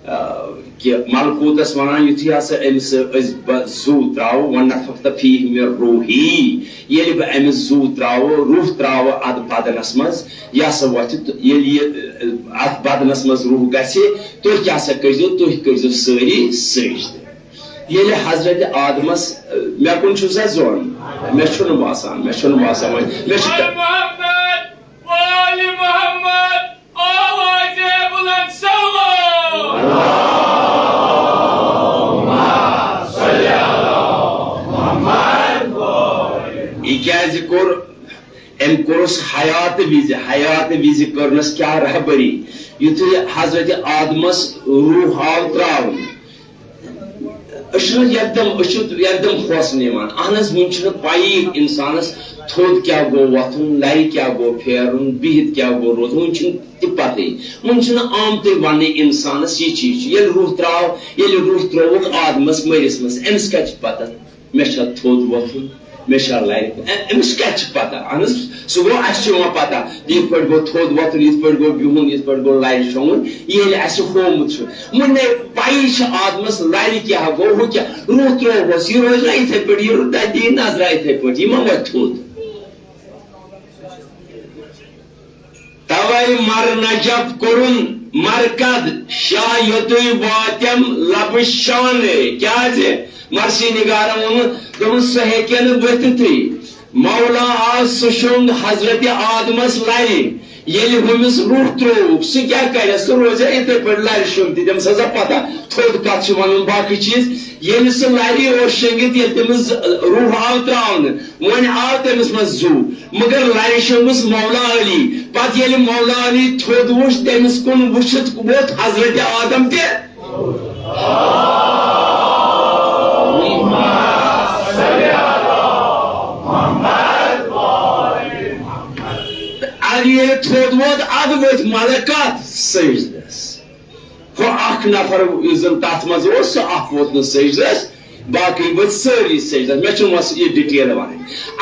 آ، کہِ ملکوتس ونان، یُتھُے ہسا أمِس أسۍ بہ-، زُو ترٛاوو، "ونفخت فیہ من روحی"، ییٚلہِ بہٕ أمِس زُو ترٛاوو، روح ترٛاوو اتھ بدنس منٛز، یہِ ہسا وۄتھِ تہٕ ییٚلہِ یہِ، آ، اتھ بدنس منٛز روح گژھِ، تُہۍ کیٛاہ سا کٔرۍزیو؟ تُہۍ کٔرۍزیو سٲری سجدٕ۔ ییٚلہِ حضرت آدمس، مےٚ کُن چھُ سا زوٚن؟ مےٚ چھُنہٕ باسان، مےٚ چھُنہٕ باسان وۄنۍ۔ مےٚ چھُ آل محمد، آل محمد، آوازِ بلند صلو۔ یہِ کیٛازِ کوٚر؟ أمۍ کوٚرُس حیات وِزِ، حیات وِزِ کٔرنَس کیٛاہ رہبری؟ یُتھُے حضرت آدمس روح آو ترٛاونہٕ، أسۍ چھِنہٕ یکدم، أسۍ چھِ یکدم کھوژنہٕ یِوان۔ اہن حظ، وُنہِ چھُنہٕ پَیی اِنسانَس تھوٚد کیٛاہ گوٚو وۄتھُن، لَرِ کیٛاہ گوٚو پھیرُن، بِہِتھ کیٛاہ گوٚو روزُن، وُنہِ چھُنہٕ تہِ پَتہٕے۔ وُنہِ چھُنہٕ آمتُے وَننہٕ اِنسانَس یہِ چیٖز چھُ۔ ییٚلہِ روح ترٛاو، ییٚلہِ روح ترٛووُکھ آدمَس مٔرِس منٛز، أمِس کَتہِ چھِ پَتہ؟ مےٚ چھا تھوٚد وۄتھُن؟ مےٚ چھا لَرِ؟ أ-، أمِس کَتہِ چھِ پَتہ؟ اہن حظ، سُہ گوٚو، اَسہِ چھُ یِوان پَتہ، یِتھ پٲٹھۍ گوٚو تھوٚد وۄتھُن، یِتھ پٲٹھۍ گوٚو بِہُن، یِتھ پٲٹھۍ گوٚو لَرِ شۄنٛگُن، ییٚلہِ اَسہِ ہوومُت چھُ۔ وۄنۍ نے پَیی چھِ آدمَس لَرِ کیٛاہ گوٚو، ہُہ کیٛاہ، روح ترٛووہوس، یہِ روزِ نا یِتھَے پٲٹھۍ، یہِ روٗد تَتہِ دِیہِ نظرا یِتھَے پٲٹھۍ، یہِ ما وۄتھِ تھوٚد؟ توے مر نجف کوٚرُن مرکد شاہ یوٚتُے واتٮ۪م لبہٕ شانہٕ۔ کیازِ؟ مرثی نگارن ووٚنُن، دوٚپُن، سُہ ہیٚکہِ نہٕ ؤتھِتھٕے۔ مولا آو، سُہ شوٚنٛگ حضرت آدمس لرِ۔ ییٚلہِ ہُمِس روح ترٛووُکھ، سُہ کیٛاہ کرِ؟ سُہ روزِ یِتھے پٲٹھۍ لرِ شوٚنٛگتھ۔ تٔمِس ہسا پتہ تھوٚد کتھ چھُ ونُن، باقٕے چیٖز۔ ییٚلہِ سُہ لرِ اوس شٔنٛگِتھ، ییٚلہِ تٔمِس روح آو ترٛاونہٕ، وۄنۍ آو تٔمِس منٛز زُو، مگر لرِ شوٚنٛگُس مولا علی۔ پتہٕ ییٚلہِ مولا علی تھوٚد وُچھ، تٔمِس کُن وُچھِتھ ووٚتھ حضرت آدم تہِ۔ اَدٕ ییٚلہِ تھوٚد ووت، اَدٕ ؤتھۍ ملک کتھ؟ سجدس۔ ہُہ اکھ نفر یُس زن تتھ منٛز اوس، سُہ اکھ ووت نہٕ سجدس، باقٕے ؤتھۍ سٲری سجدس۔ مےٚ چھُنہٕ وۄنۍ یہِ ڈیٹیل ونٕنۍ۔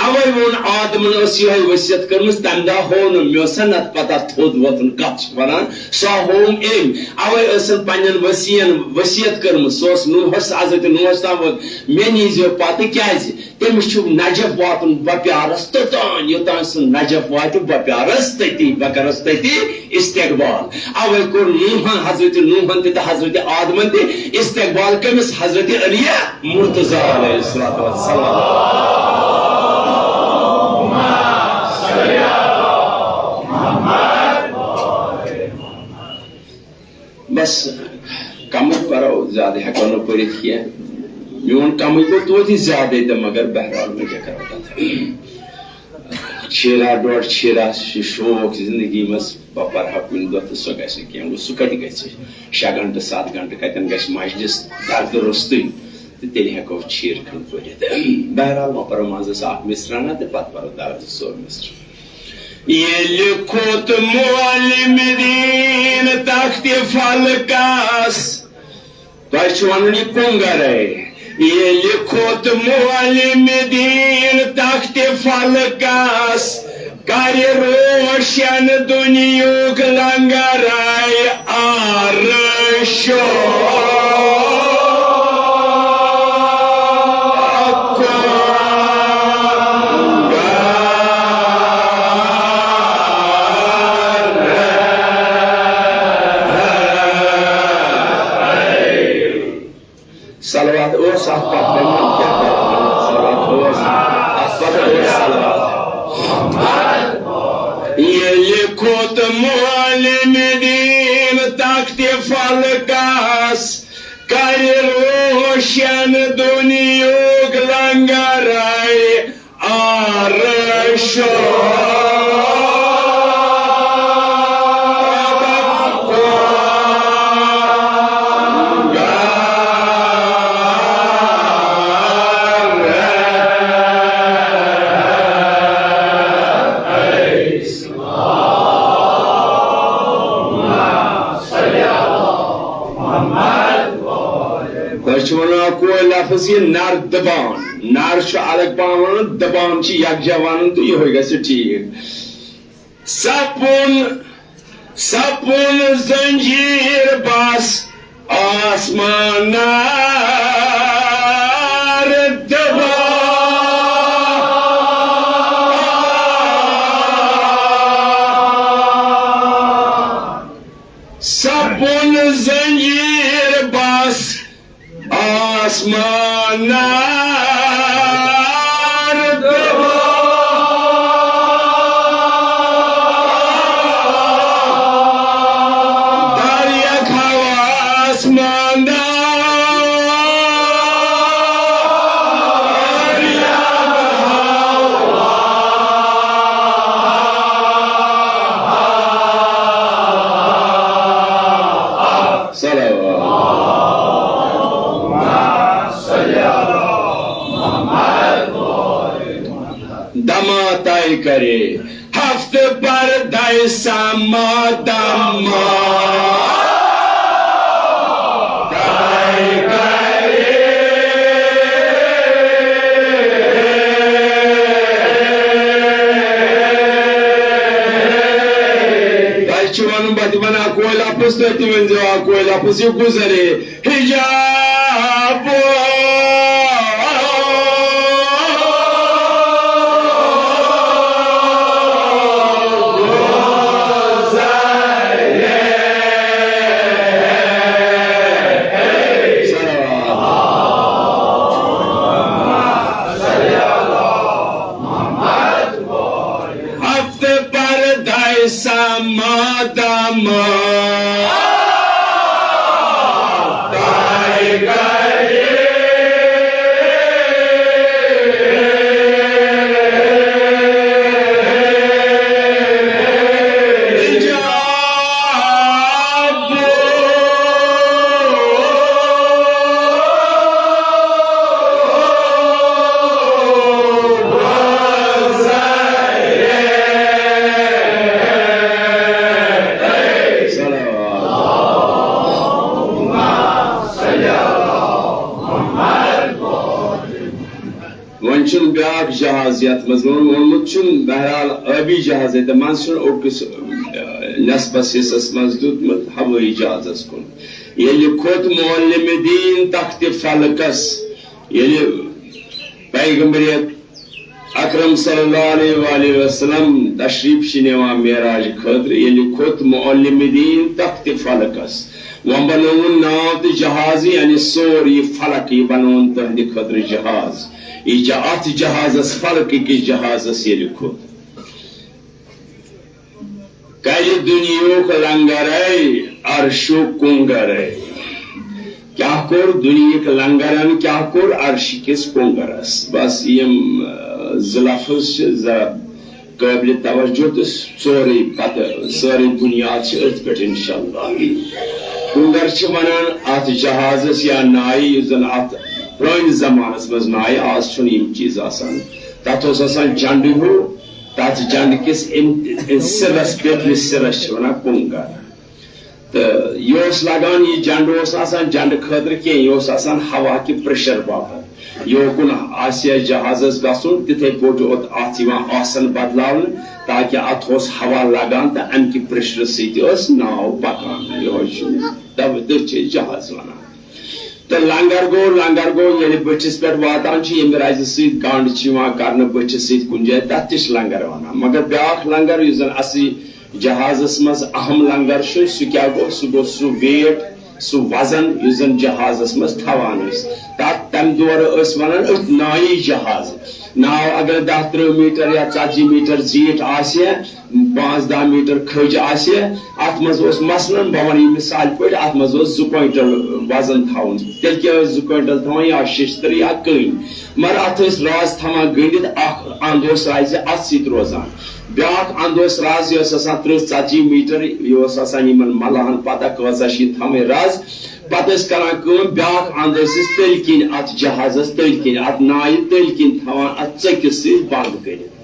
اوے ووٚن آدمن، ٲس یِہوٚے ؤصیت کٔرمٕژ، تمہِ دۄہ ہوو نہٕ مےٚ، اوس نہ نتہٕ پتہ تھوٚد وۄتھُن کتھ چھِ ونان، سۄ ہووُم أمۍ۔ اوے ٲسن پننٮ۪ن ؤسین ؤصیت کٔرمٕژ، سُہ اوس نوحس، حضرت نوحس تام ووت، مےٚ نیٖزیو پتہٕ۔ کیازِ؟ تٔمِس چھُ نجف واتُن بہ پیارس توٚتام، یوٚتام سُہ نجف واتہِ بہ پیارس تٔتی، بہ کرس تٔتی استقبال۔ اوے کوٚر نوحن، حضرت نوحن تہِ تہٕ حضرت آدمن تہِ استقبال کٔمِس؟ حضرت علی مرتضی علیہ الصلوۃ والسلام۔ بس، کمٕے پرو، زیادٕ ہٮ۪کو نہٕ پٔرِتھ کینٛہہ۔ میون کمٕے گوٚو توتہِ زیادَے تہٕ، مگر بہرحال، وۄنۍ کیٛاہ کرو تَتھ؟ چھیرا ڈۄڈ چھیرا چھُ شوق زندگی منٛز، بہٕ پرٕ ہا کُنہِ دۄہ تہٕ سۄ گژھِ نہٕ کینٛہہ۔ گوٚو، سُہ کتہِ گژھِ؟ شےٚ گھنٹہٕ، ستھ گھنٹہٕ کتٮ۪ن گژھِ مجلس دردٕ روٚستُے؟ تہٕ تیٚلہِ ہٮ۪کو چھیٖر کھنٛڈ پٔرِتھ۔ بہرحال، وۄنۍ پرو منٛزس اکھ مصرعہ تہٕ پتہٕ پرو دردٕ سور مصرعہ۔ ییٚلہِ کھوٚت معلم دیٖن تختِ فلکس، تۄہہِ چھُ وَنُن یہِ کۄنٛگرے۔ ییٚلہِ کھوٚت معلم دیٖن تختِ فلکس، کرِ روشن دُنیہُک لنگرے عرشو۔ صلوات اوس اتھ پتھ، وۄنۍ کیٛاہ کرو؟ صلوات اوس اتھ پتھ، اوس صلوات۔ ییٚلہِ کھوٚت معلم دیٖن تختِ فلکس، کرِ روشن دُنیہُک لنگرے عرشو۔ تۄہہِ چھُ وَنان اَکوے لفظ یہِ نر دبان۔ نر چھُ الگ پہم وَنُن، دبان چھُ یکجا وَنُن تہٕ یِہوٚے گژھِ ٹھیٖک۔ سپُن، سپُن زنجیٖر بس آسمان نار دبان۔ سپُن زنجیٖر بس آس آسمان نار دبا، دریک ہوا آسمان نار، صلوات۔ دما طے کرے، ہفت پردہ سما دما طے کرے۔ تۄہہِ چھُ وَنُن، بہٕ تہِ وَنہٕ اَکوے لفظ، تُہۍ تہِ ؤنۍزیو اَکوے لفظ، یہِ گُزرے۔ حجاب۔ ہفت پردہ سما دما طے کرے۔ حجاب۔ وۄنۍ چھُنہٕ بیٛاکھ جہاز یَتھ منٛز ووٚن-، ووٚنمُت چھُنہٕ، بہرحال ٲبی جہازے تہٕ منٛز چھُنہٕ اوٚکُس، آ، نٮ۪صفَس حصَس منٛز دیُتمُت ہوٲیی جہازَس کُن۔ ییٚلہِ کھوٚت معلم دیٖن تخت فلکَس، ییٚلہِ پیغمبر اکرم صلی اللہ علیہ وآلہ وسلم تشریف چھِ نِوان معراج خٲطرٕ، ییٚلہِ کھوٚت معلم دیٖن تخت فلکس، وۄنۍ بنووُن ناو تہٕ جہاز، یعنی سورُے فلک، یہِ بنووُن تُہنٛدِ خٲطرٕ جہاز۔ یہِ جا-، اتھ جہازس، فلک کِس جہازس ییٚلہِ کھوٚت۔ کَرِ دُنیہُک لنگرے عرشُک کُنگرے۔ کیٛاہ کوٚر دُنیہٕکۍ لنگرن، کیٛاہ کوٚر عرشہِ کِس کُنگرس؟ بس یِم، آ، زٕ لفظ چھِ ذرا قٲبلِ توجہ تہٕ ژورے پتہٕ، سٲرٕے بُنیاد چھِ أتھۍ پٮ۪ٹھ انشاءاللہ۔ کُنگر چھِ ونان اتھ جہازس یا نایہِ، یُس زن اتھ پرٲنِس زمانس منٛز نایہِ، آز چھُنہٕ یِم چیٖز آسان۔ تتھ اوس آسان جنڈٕ ہیوٗ، تتھ جنڈٕ کِس اَمہِ، اَمہِ سِرس، پیٚٹھمِس سِرس چھِ ونان کُنگر۔ تہٕ یہِ اوس لگان، یہِ جنڈٕ اوس نہٕ آسان جنڈٕ خٲطرٕ کینٛہہ، یہِ اوس آسان ہوا کہِ پریشر باپتھ۔ یوکُن آسہِ ہا جہازس گژھُن، تِتھے پٲٹھۍ اوت اتھ یِوان آسن بدلاونہٕ، تاکہِ اتھ اوس ہوا لگان تہٕ امہِ کہِ پریشرٕ سۭتۍ ٲس ناو پکان۔ یِہوے چھُ، تَوے، تٔتھۍ چھِ أسۍ جہاز ونان۔ تہٕ لنگر گوٚو، لنگر گوٚو، ییٚلہِ بٔٹھِس پٮ۪ٹھ واتان چھُ، ییٚمہِ رزِ سۭتۍ گنڈ چھِ یِوان کرنہٕ بٔٹھِس سۭتۍ کُنہِ جایہِ، تتھ تہِ چھِ لنگر ونان۔ مگر بیٛاکھ لنگر، یُس زن اصلی جہازس منٛز اہم لنگر چھُ، سُہ کیٛاہ گوٚو؟ سُہ گوٚو سُہ ویٹ، سُہ وزن، یُس زن جہازس منٛز تھاوان ٲسۍ۔ تتھ تمہِ دورٕ ٲسۍ ونان أتھۍ ناوِ جہاز۔ ناو اگر دَہ ترٕٛہ میٖٹر یا ژتجی میٖٹر زیٖٹھ آسہِ، پانٛژھ دَہ میٖٹر کھٔج آسہِ، اتھ منٛز اوس مثلاً، بہٕ ونہٕ یہِ مثال پٲٹھۍ، اتھ منٛز اوس زٕ کوینٹل وزن تھاوُن۔ تیٚلہِ کیٛاہ ٲسۍ زٕ کوینٹل تھاوان، یا شیٚشتٕر یا کٔنۍ؟ مگر اتھ ٲسۍ رز تھاوان گٔنڈِتھ، اکھ اند اوس رزِ اتھ سۭتۍ روزان، بیٛاکھ اند اوس رز، یہِ ٲس آسان ترٕٛہ ژتجی میٖٹر، یہِ اوس آسان یِمن ملاحن پتہ کۭژاہ چھِ یہِ تھاوٕنۍ رز۔ پتہٕ ٲسۍ کران کٲم، بیٛاکھ اند ٲسۍ أسۍ تٔلۍ کِنۍ اتھ جہازس تٔلۍ کِنۍ، اتھ نایہِ تٔلۍ کِنۍ تھاوان، اتھ ژٔکِس سۭتۍ بند کٔرِتھ۔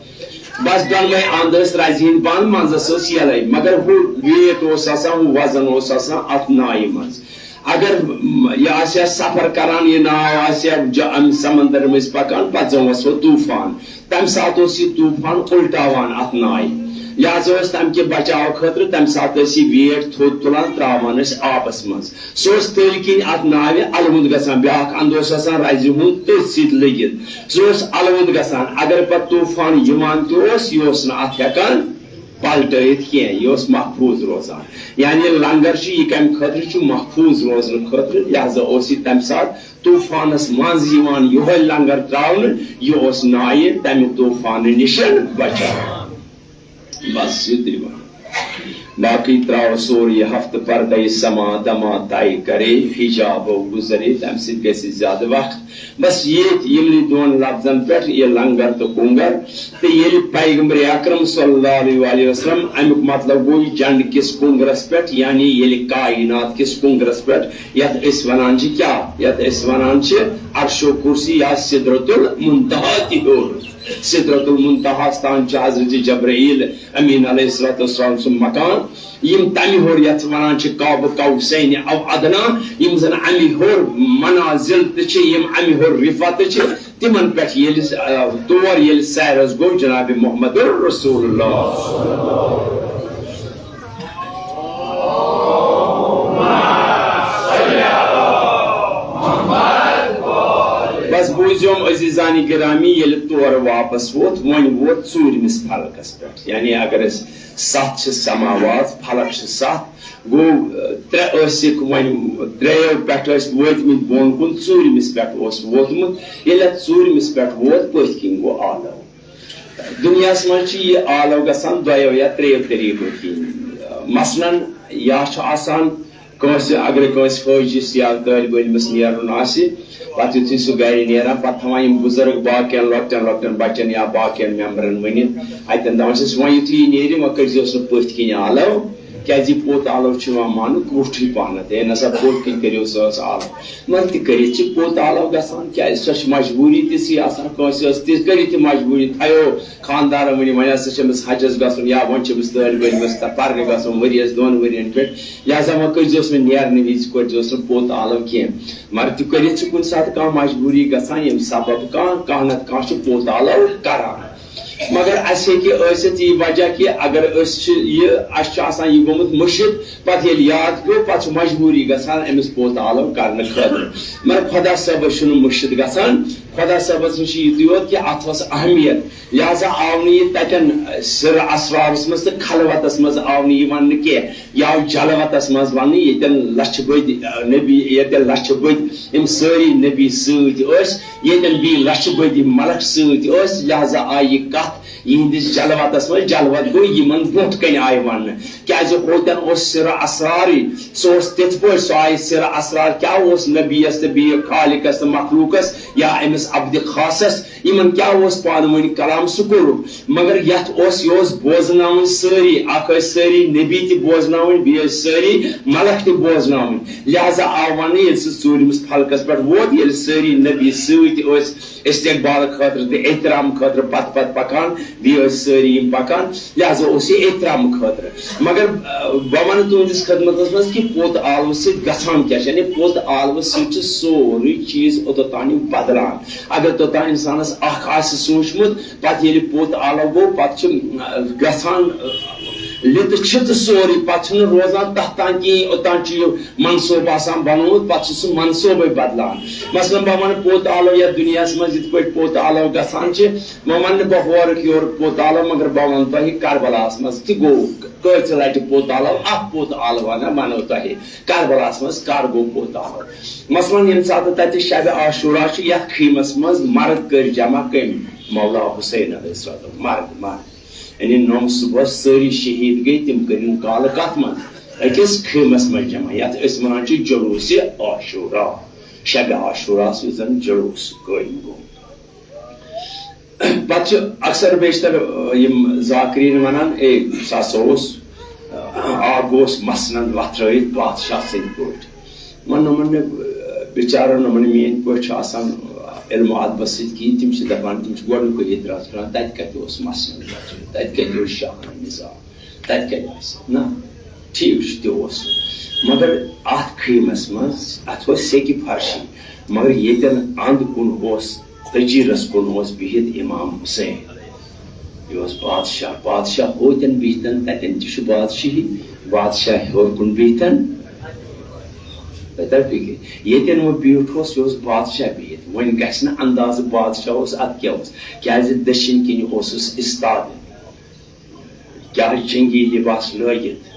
بس دۄنوے اند ٲسۍ رزِ ہٕنٛدۍ بند، منٛزس ٲس یلے، مگر ہُہ ویٹ اوس آسان، ہُہ وزن اوس آسان اتھ نایہِ منٛز۔ اگر م-، یہِ آسہِ ہا سفر کران، یہِ ناو آسہِ ہا ج-، امہِ سمندر مٔنٛزۍ پکان، پتہٕ زن وسو طوفان، تمہِ ساتہٕ اوس یہِ طوفان الٹاوان اتھ نایہِ۔ لہذا اوس تمہِ کہِ بچاو خٲطرٕ تمہِ ساتہٕ ٲسۍ یہِ ویٹ تھوٚد تُلان، تراوان ٲسۍ آبس منٛز۔ سُہ اوس تٔلۍ کِنۍ اتھ ناوِ الوُنٛد گژھان، بیٛاکھ اندٕ اوس آسان رزِ ہُنٛد تٔتھۍ سۭتۍ لٔگِتھ، سُہ اوس الوُنٛد گژھان۔ اگر پتہٕ طوفان یِوان تہِ اوس، یہِ اوس نہٕ اتھ ہٮ۪کان پلٹٲیِتھ کینٛہہ، یہِ اوس محفوٗظ روزان۔ یعنی لنگر چھُ یہِ کمہِ خٲطرٕ چھُ؟ محفوٗظ روزنہٕ خٲطرٕ۔ لہذا اوس یہِ تمہِ ساتہٕ طوفانس منٛز یِوان یِہوے لنگر تراونہٕ، یہِ اوس نایہِ تمہِ طوفانہٕ نِش بچان۔ بس یُتُے وَنُن۔ باقٕے تراوو سورُے یہِ ہفتہٕ پردے سما دما طے کرے، حجابو گزرے، تمہِ سۭتۍ گژھِ زیادٕ وقت۔ بس ییٚتۍ یِمنٕے دۄن لفظن پٮ۪ٹھ، یہِ لنگر تہٕ کُنگر۔ تہٕ ییٚلہِ پیغمبر اکرم صلی اللہ علیہ وآلہ وسلم، امیُک مطلب گوٚو یہِ جنڈٕ کِس کُنگرس پٮ۪ٹھ، یعنی ییٚلہِ کائنات کِس کُنگرس پٮ۪ٹھ، یتھ أسۍ ونان چھِ کیٛاہ؟ یتھ أسۍ ونان چھِ عرش و کرسی یا سدرۃ المنتہا تہِ ہیوٚر۔ سدرۃ المنتہاہس تام چھُ حضرت جبرائیل امین علیہ الصلوۃ والسلام سُنٛد مقام۔ یِم تمہِ ہیوٚر یتھ ونان چھِ قاب قوسین او ادنا، یِم زن امہِ ہیوٚر منازل تہِ چھِ، یِم امہِ ہیوٚر رفعت تہِ چھِ، تِمن پٮ۪ٹھ ییٚلہِ، آ، تور ییٚلہِ سیر حظ گوٚو جناب محمد رسول اللہ۔ بس بوٗزِوم عزیزانِ گرامی، ییٚلہِ تورٕ واپس ووت، وۄنۍ ووت ژوٗرمِس فلکس پٮ۪ٹھ۔ یعنی اگر أسۍ ستھ چھِ سماوات، فلک چھِ ستھ، گوٚو، آ، ترٛےٚ ٲسِکھ وۄنۍ، ترٛیٚیو پٮ۪ٹھ ٲسۍ وٲتمٕتۍ بۄن کُن، ژوٗرمِس پٮ۪ٹھ اوس ووتمُت۔ ییٚلہِ اتھ ژوٗرمِس پٮ۪ٹھ ووت، پٔتھۍ کِنۍ گوٚو آلو۔ دُنیاہس منٛز چھِ یہِ آلو گژھان دۄیو یا ترٛیٚیو طریٖقو کِنۍ۔ مثلاً، یا چھُ آسان کٲنٛسہِ، اگر کٲنٛسہِ حٲجِس یا طٲلبہِ علمس نیرُن آسہِ، پتہٕ یُتھُے سُہ گرِ نیران، پتہٕ تھاوان یِم بُزرگ باقین لۄکٹٮ۪ن لۄکٹٮ۪ن بچن یا باقین ممبرن ؤنِتھ، اتٮ۪ن دپان چھِس، وۄنۍ یُتھُے یہِ نیرِ، وۄنۍ کٔرۍزِہوس نہٕ پٔتھۍ کِنۍ آلو، کیازِ یہِ پوٚت آلو چھُ یِوان ماننہٕ کُٹھٕے پہنتھ۔ ہے نسا پوٚت کِنۍ کٔرِو سا ٲس آلو۔ وۄنۍ تہِ کٔرِتھ چھِ پوٚت آلو گژھان، کیازِ سۄ چھِ مجبوٗری تِژھٕے آسان، کٲنٛسہِ ٲس تِژھ کٔرِتھ تہِ مجبوٗری، تھایو خانٛدارن ؤنِو، وۄنۍ ہسا چھِ أمِس حجس گژھُن یا وۄنۍ چھِ أمِس طٲلبہِ علمس تہ-، پرنہِ گژھُن ؤریس دۄن ؤرین پٮ۪ٹھ، لہذا وۄنۍ کٔرۍزیوس نہٕ نیرنہٕ وِزِ کٔرۍزیوس نہٕ پوٚت آلو کینٛہہ۔ مگر تہِ کٔرِتھ چھِ کُنہِ ساتہٕ کانٛہہ مجبوٗری گژھان، ییٚمہِ سبب کانٛہہ، کانٛہہ نتہٕ کانٛہہ چھُ پوٚت آلو کران۔ مگر اسہِ ہیٚکہِ ٲسِتھ یہِ وجہ کہِ اگر أسۍ چھِ یہِ، اسہِ چھُ آسان یہِ گوٚمُت مٔشِتھ، پتہٕ ییٚلہِ یاد پیوٚو، پتہٕ چھِ مجبوٗری گژھان أمِس پوٚت آلو کرنہٕ خٲطرٕ۔ مگر خۄدا صٲبس چھُنہٕ مٔشِتھ گژھان۔ خۄدا صٲبس نِش چھُ یِتُے یوت کہِ اتھ ٲس اہمیت، لہذا آو نہٕ یہِ تتٮ۪ن سِرٕ اسرارس منٛز تہٕ خلوتس منٛز آو نہٕ یہِ وننہٕ کینٛہہ۔ یہِ آو جلوتس منٛز وننہٕ، ییٚتٮ۪ن لچھِ بٔدۍ، آ، نبی، ییٚتٮ۪ن لچھِ بٔدۍ یِم سٲری نبی سۭتۍ ٲسۍ، ییٚتٮ۪ن بیٚیہِ لچھِ بٔدۍ یِم ملک سۭتۍ ٲسۍ، لہذا آیہِ یہِ کتھ یِہنٛدِس جلوتس منٛز، جلوت گوٚو یِمن برونٛٹھ کنہِ آیہِ وننہٕ۔ کیازِ ہوتن اوس سِرٕ اسرارٕے، سُہ اوس تِتھ پٲٹھۍ، سُہ آیہِ سِرٕ اسرار کیٛاہ اوس نبیس تہٕ بیٚیہِ خالقس تہٕ مخلوقس یا أمِس عبدِ خاصس، یِمن کیٛاہ اوس پانہٕ ؤنۍ کلام، سُہ کوٚرُکھ۔ مگر یتھ اوس، یہِ اوس بوزناوٕنۍ سٲری، اکھ ٲسۍ سٲری نبی تہِ بوزناوٕنۍ، بیٚیہِ ٲسۍ سٲری ملک تہِ بوزناوٕنۍ۔ لہذا آو وننہٕ، ییٚلہِ سُہ ژوٗرمِس فلکس پٮ۪ٹھ ووت، ییٚلہِ سٲری نبی سۭتۍ ٲسۍ استقبال خٲطرٕ تہٕ احترام خٲطرٕ پتہٕ پتہٕ پکان، بیٚیہِ ٲسۍ سٲری یِم پکان، لہذا اوس یہِ احترام خٲطرٕ۔ مگر، آ، بہٕ ونہٕ تُہنٛدِس خدمتس منٛز کہِ پوٚت آلو سۭتۍ گژھان کیٛاہ چھُ؟ یعنی پوٚت آلو سۭتۍ چھُ سورُے چیٖز اوٚتتھ تام بدلان۔ اگر توٚتام انسانس اکھ آسہِ سوٗنٛچمُت، پتہٕ ییٚلہِ پوٚت آلو گوٚو، پتہٕ چھُ، آ، گژھان، آ، لِتہٕ چھِتہٕ سورُے، پتہٕ چھُنہٕ روزان تتھ تام کِہیٖنۍ، اوٚتام چھُ یہِ منصوٗبہٕ آسان بنومُت، پتہٕ چھُ سُہ منصوٗبَے بدلان۔ مثلاً بہٕ ونہٕ پوٚت آلو یتھ دُنیاہس منٛز یِتھ پٲٹھۍ پوٚت آلو گژھان چھِ، وۄنۍ ونہٕ نہٕ بہٕ ہورُک یورُک پوٚت آلو، مگر بہٕ ونہٕ تۄہہِ کربلاہس منٛز تہِ گوٚو کٲژِ لٹہِ پوٚت آلو، اکھ پوٚت آلو ونہٕ ونو تۄہہِ، کربلاہس منٛز کر گوٚو پوٚت آلو۔ مثلاً ییٚمہِ ساتہٕ تتہِ شبِ عاشورہ چھُ، یتھ خیمس منٛز مرد کٔرۍ جمع کٔمۍ؟ مولا حسین علیہ السلام، مرد، مرد۔ یعنی نوٚم صبحس سٲری شہیٖد گٔے، تِم کٔرِن کالہٕ کتھ منٛز؟ أکِس خیمس منٛز جمع، یتھ أسۍ ونان چھِ جلوسِ عاشورہ، شبِ عاشورہ یُس زن جلوس قٲیِم گوٚو۔ پتہٕ چھِ اکثر بیشتر، آ، یِم ذاکرین ونان، "اے، سُہ ہسا اوس، آ، اکھ گوٚوس مسند وتھرٲیِتھ بادشاہ سٕنٛدۍ پٲٹھۍ۔" وۄنۍ یِمن نہٕ، آ، بِچارن، یِمن نہٕ میٲنۍ پٲٹھۍ چھُ آسان، آ، علم و ادبس سۭتۍ کِہیٖنۍ، تِم چھِ دپان، تِم چھِ گۄڈٕنیُکُے اعتراض کران، "تتہِ کتہِ اوس مسند وتھرٲیِتھ؟ تتہِ کتہِ اوس شاہانہ نظام؟" تتہِ کتہِ آسہِ؟ نہ، ٹھیک چھُ، تہِ اوس۔ مگر اتھ خیمس منٛز، اتھ اوس سیٚکہِ فرشی، مگر ییٚتٮ۪ن اند کُن اوس، تجیرس کُن اوس بِہِتھ امام حسین۔ یہِ اوس بادشاہ، بادشاہ ہوتٮ۪ن بِہتن، تتٮ۪ن تہِ چھُ بادشاہی، بادشاہ ہیوٚر کُن بِہتن۔ تتٮ۪ن بِہِتھ، ییٚتٮ۪ن وۄنۍ بیوٗٹھ اوس، یہِ اوس بادشاہ بِہِتھ۔ وۄنۍ گژھِ نہٕ اندازٕ بادشاہ اوس، اتھ کیٛاہ اوس، کیازِ دٔچھِنۍ کِنۍ اوسُس استاد۔ کیٛاہ جنگی لباس لٲگِتھ،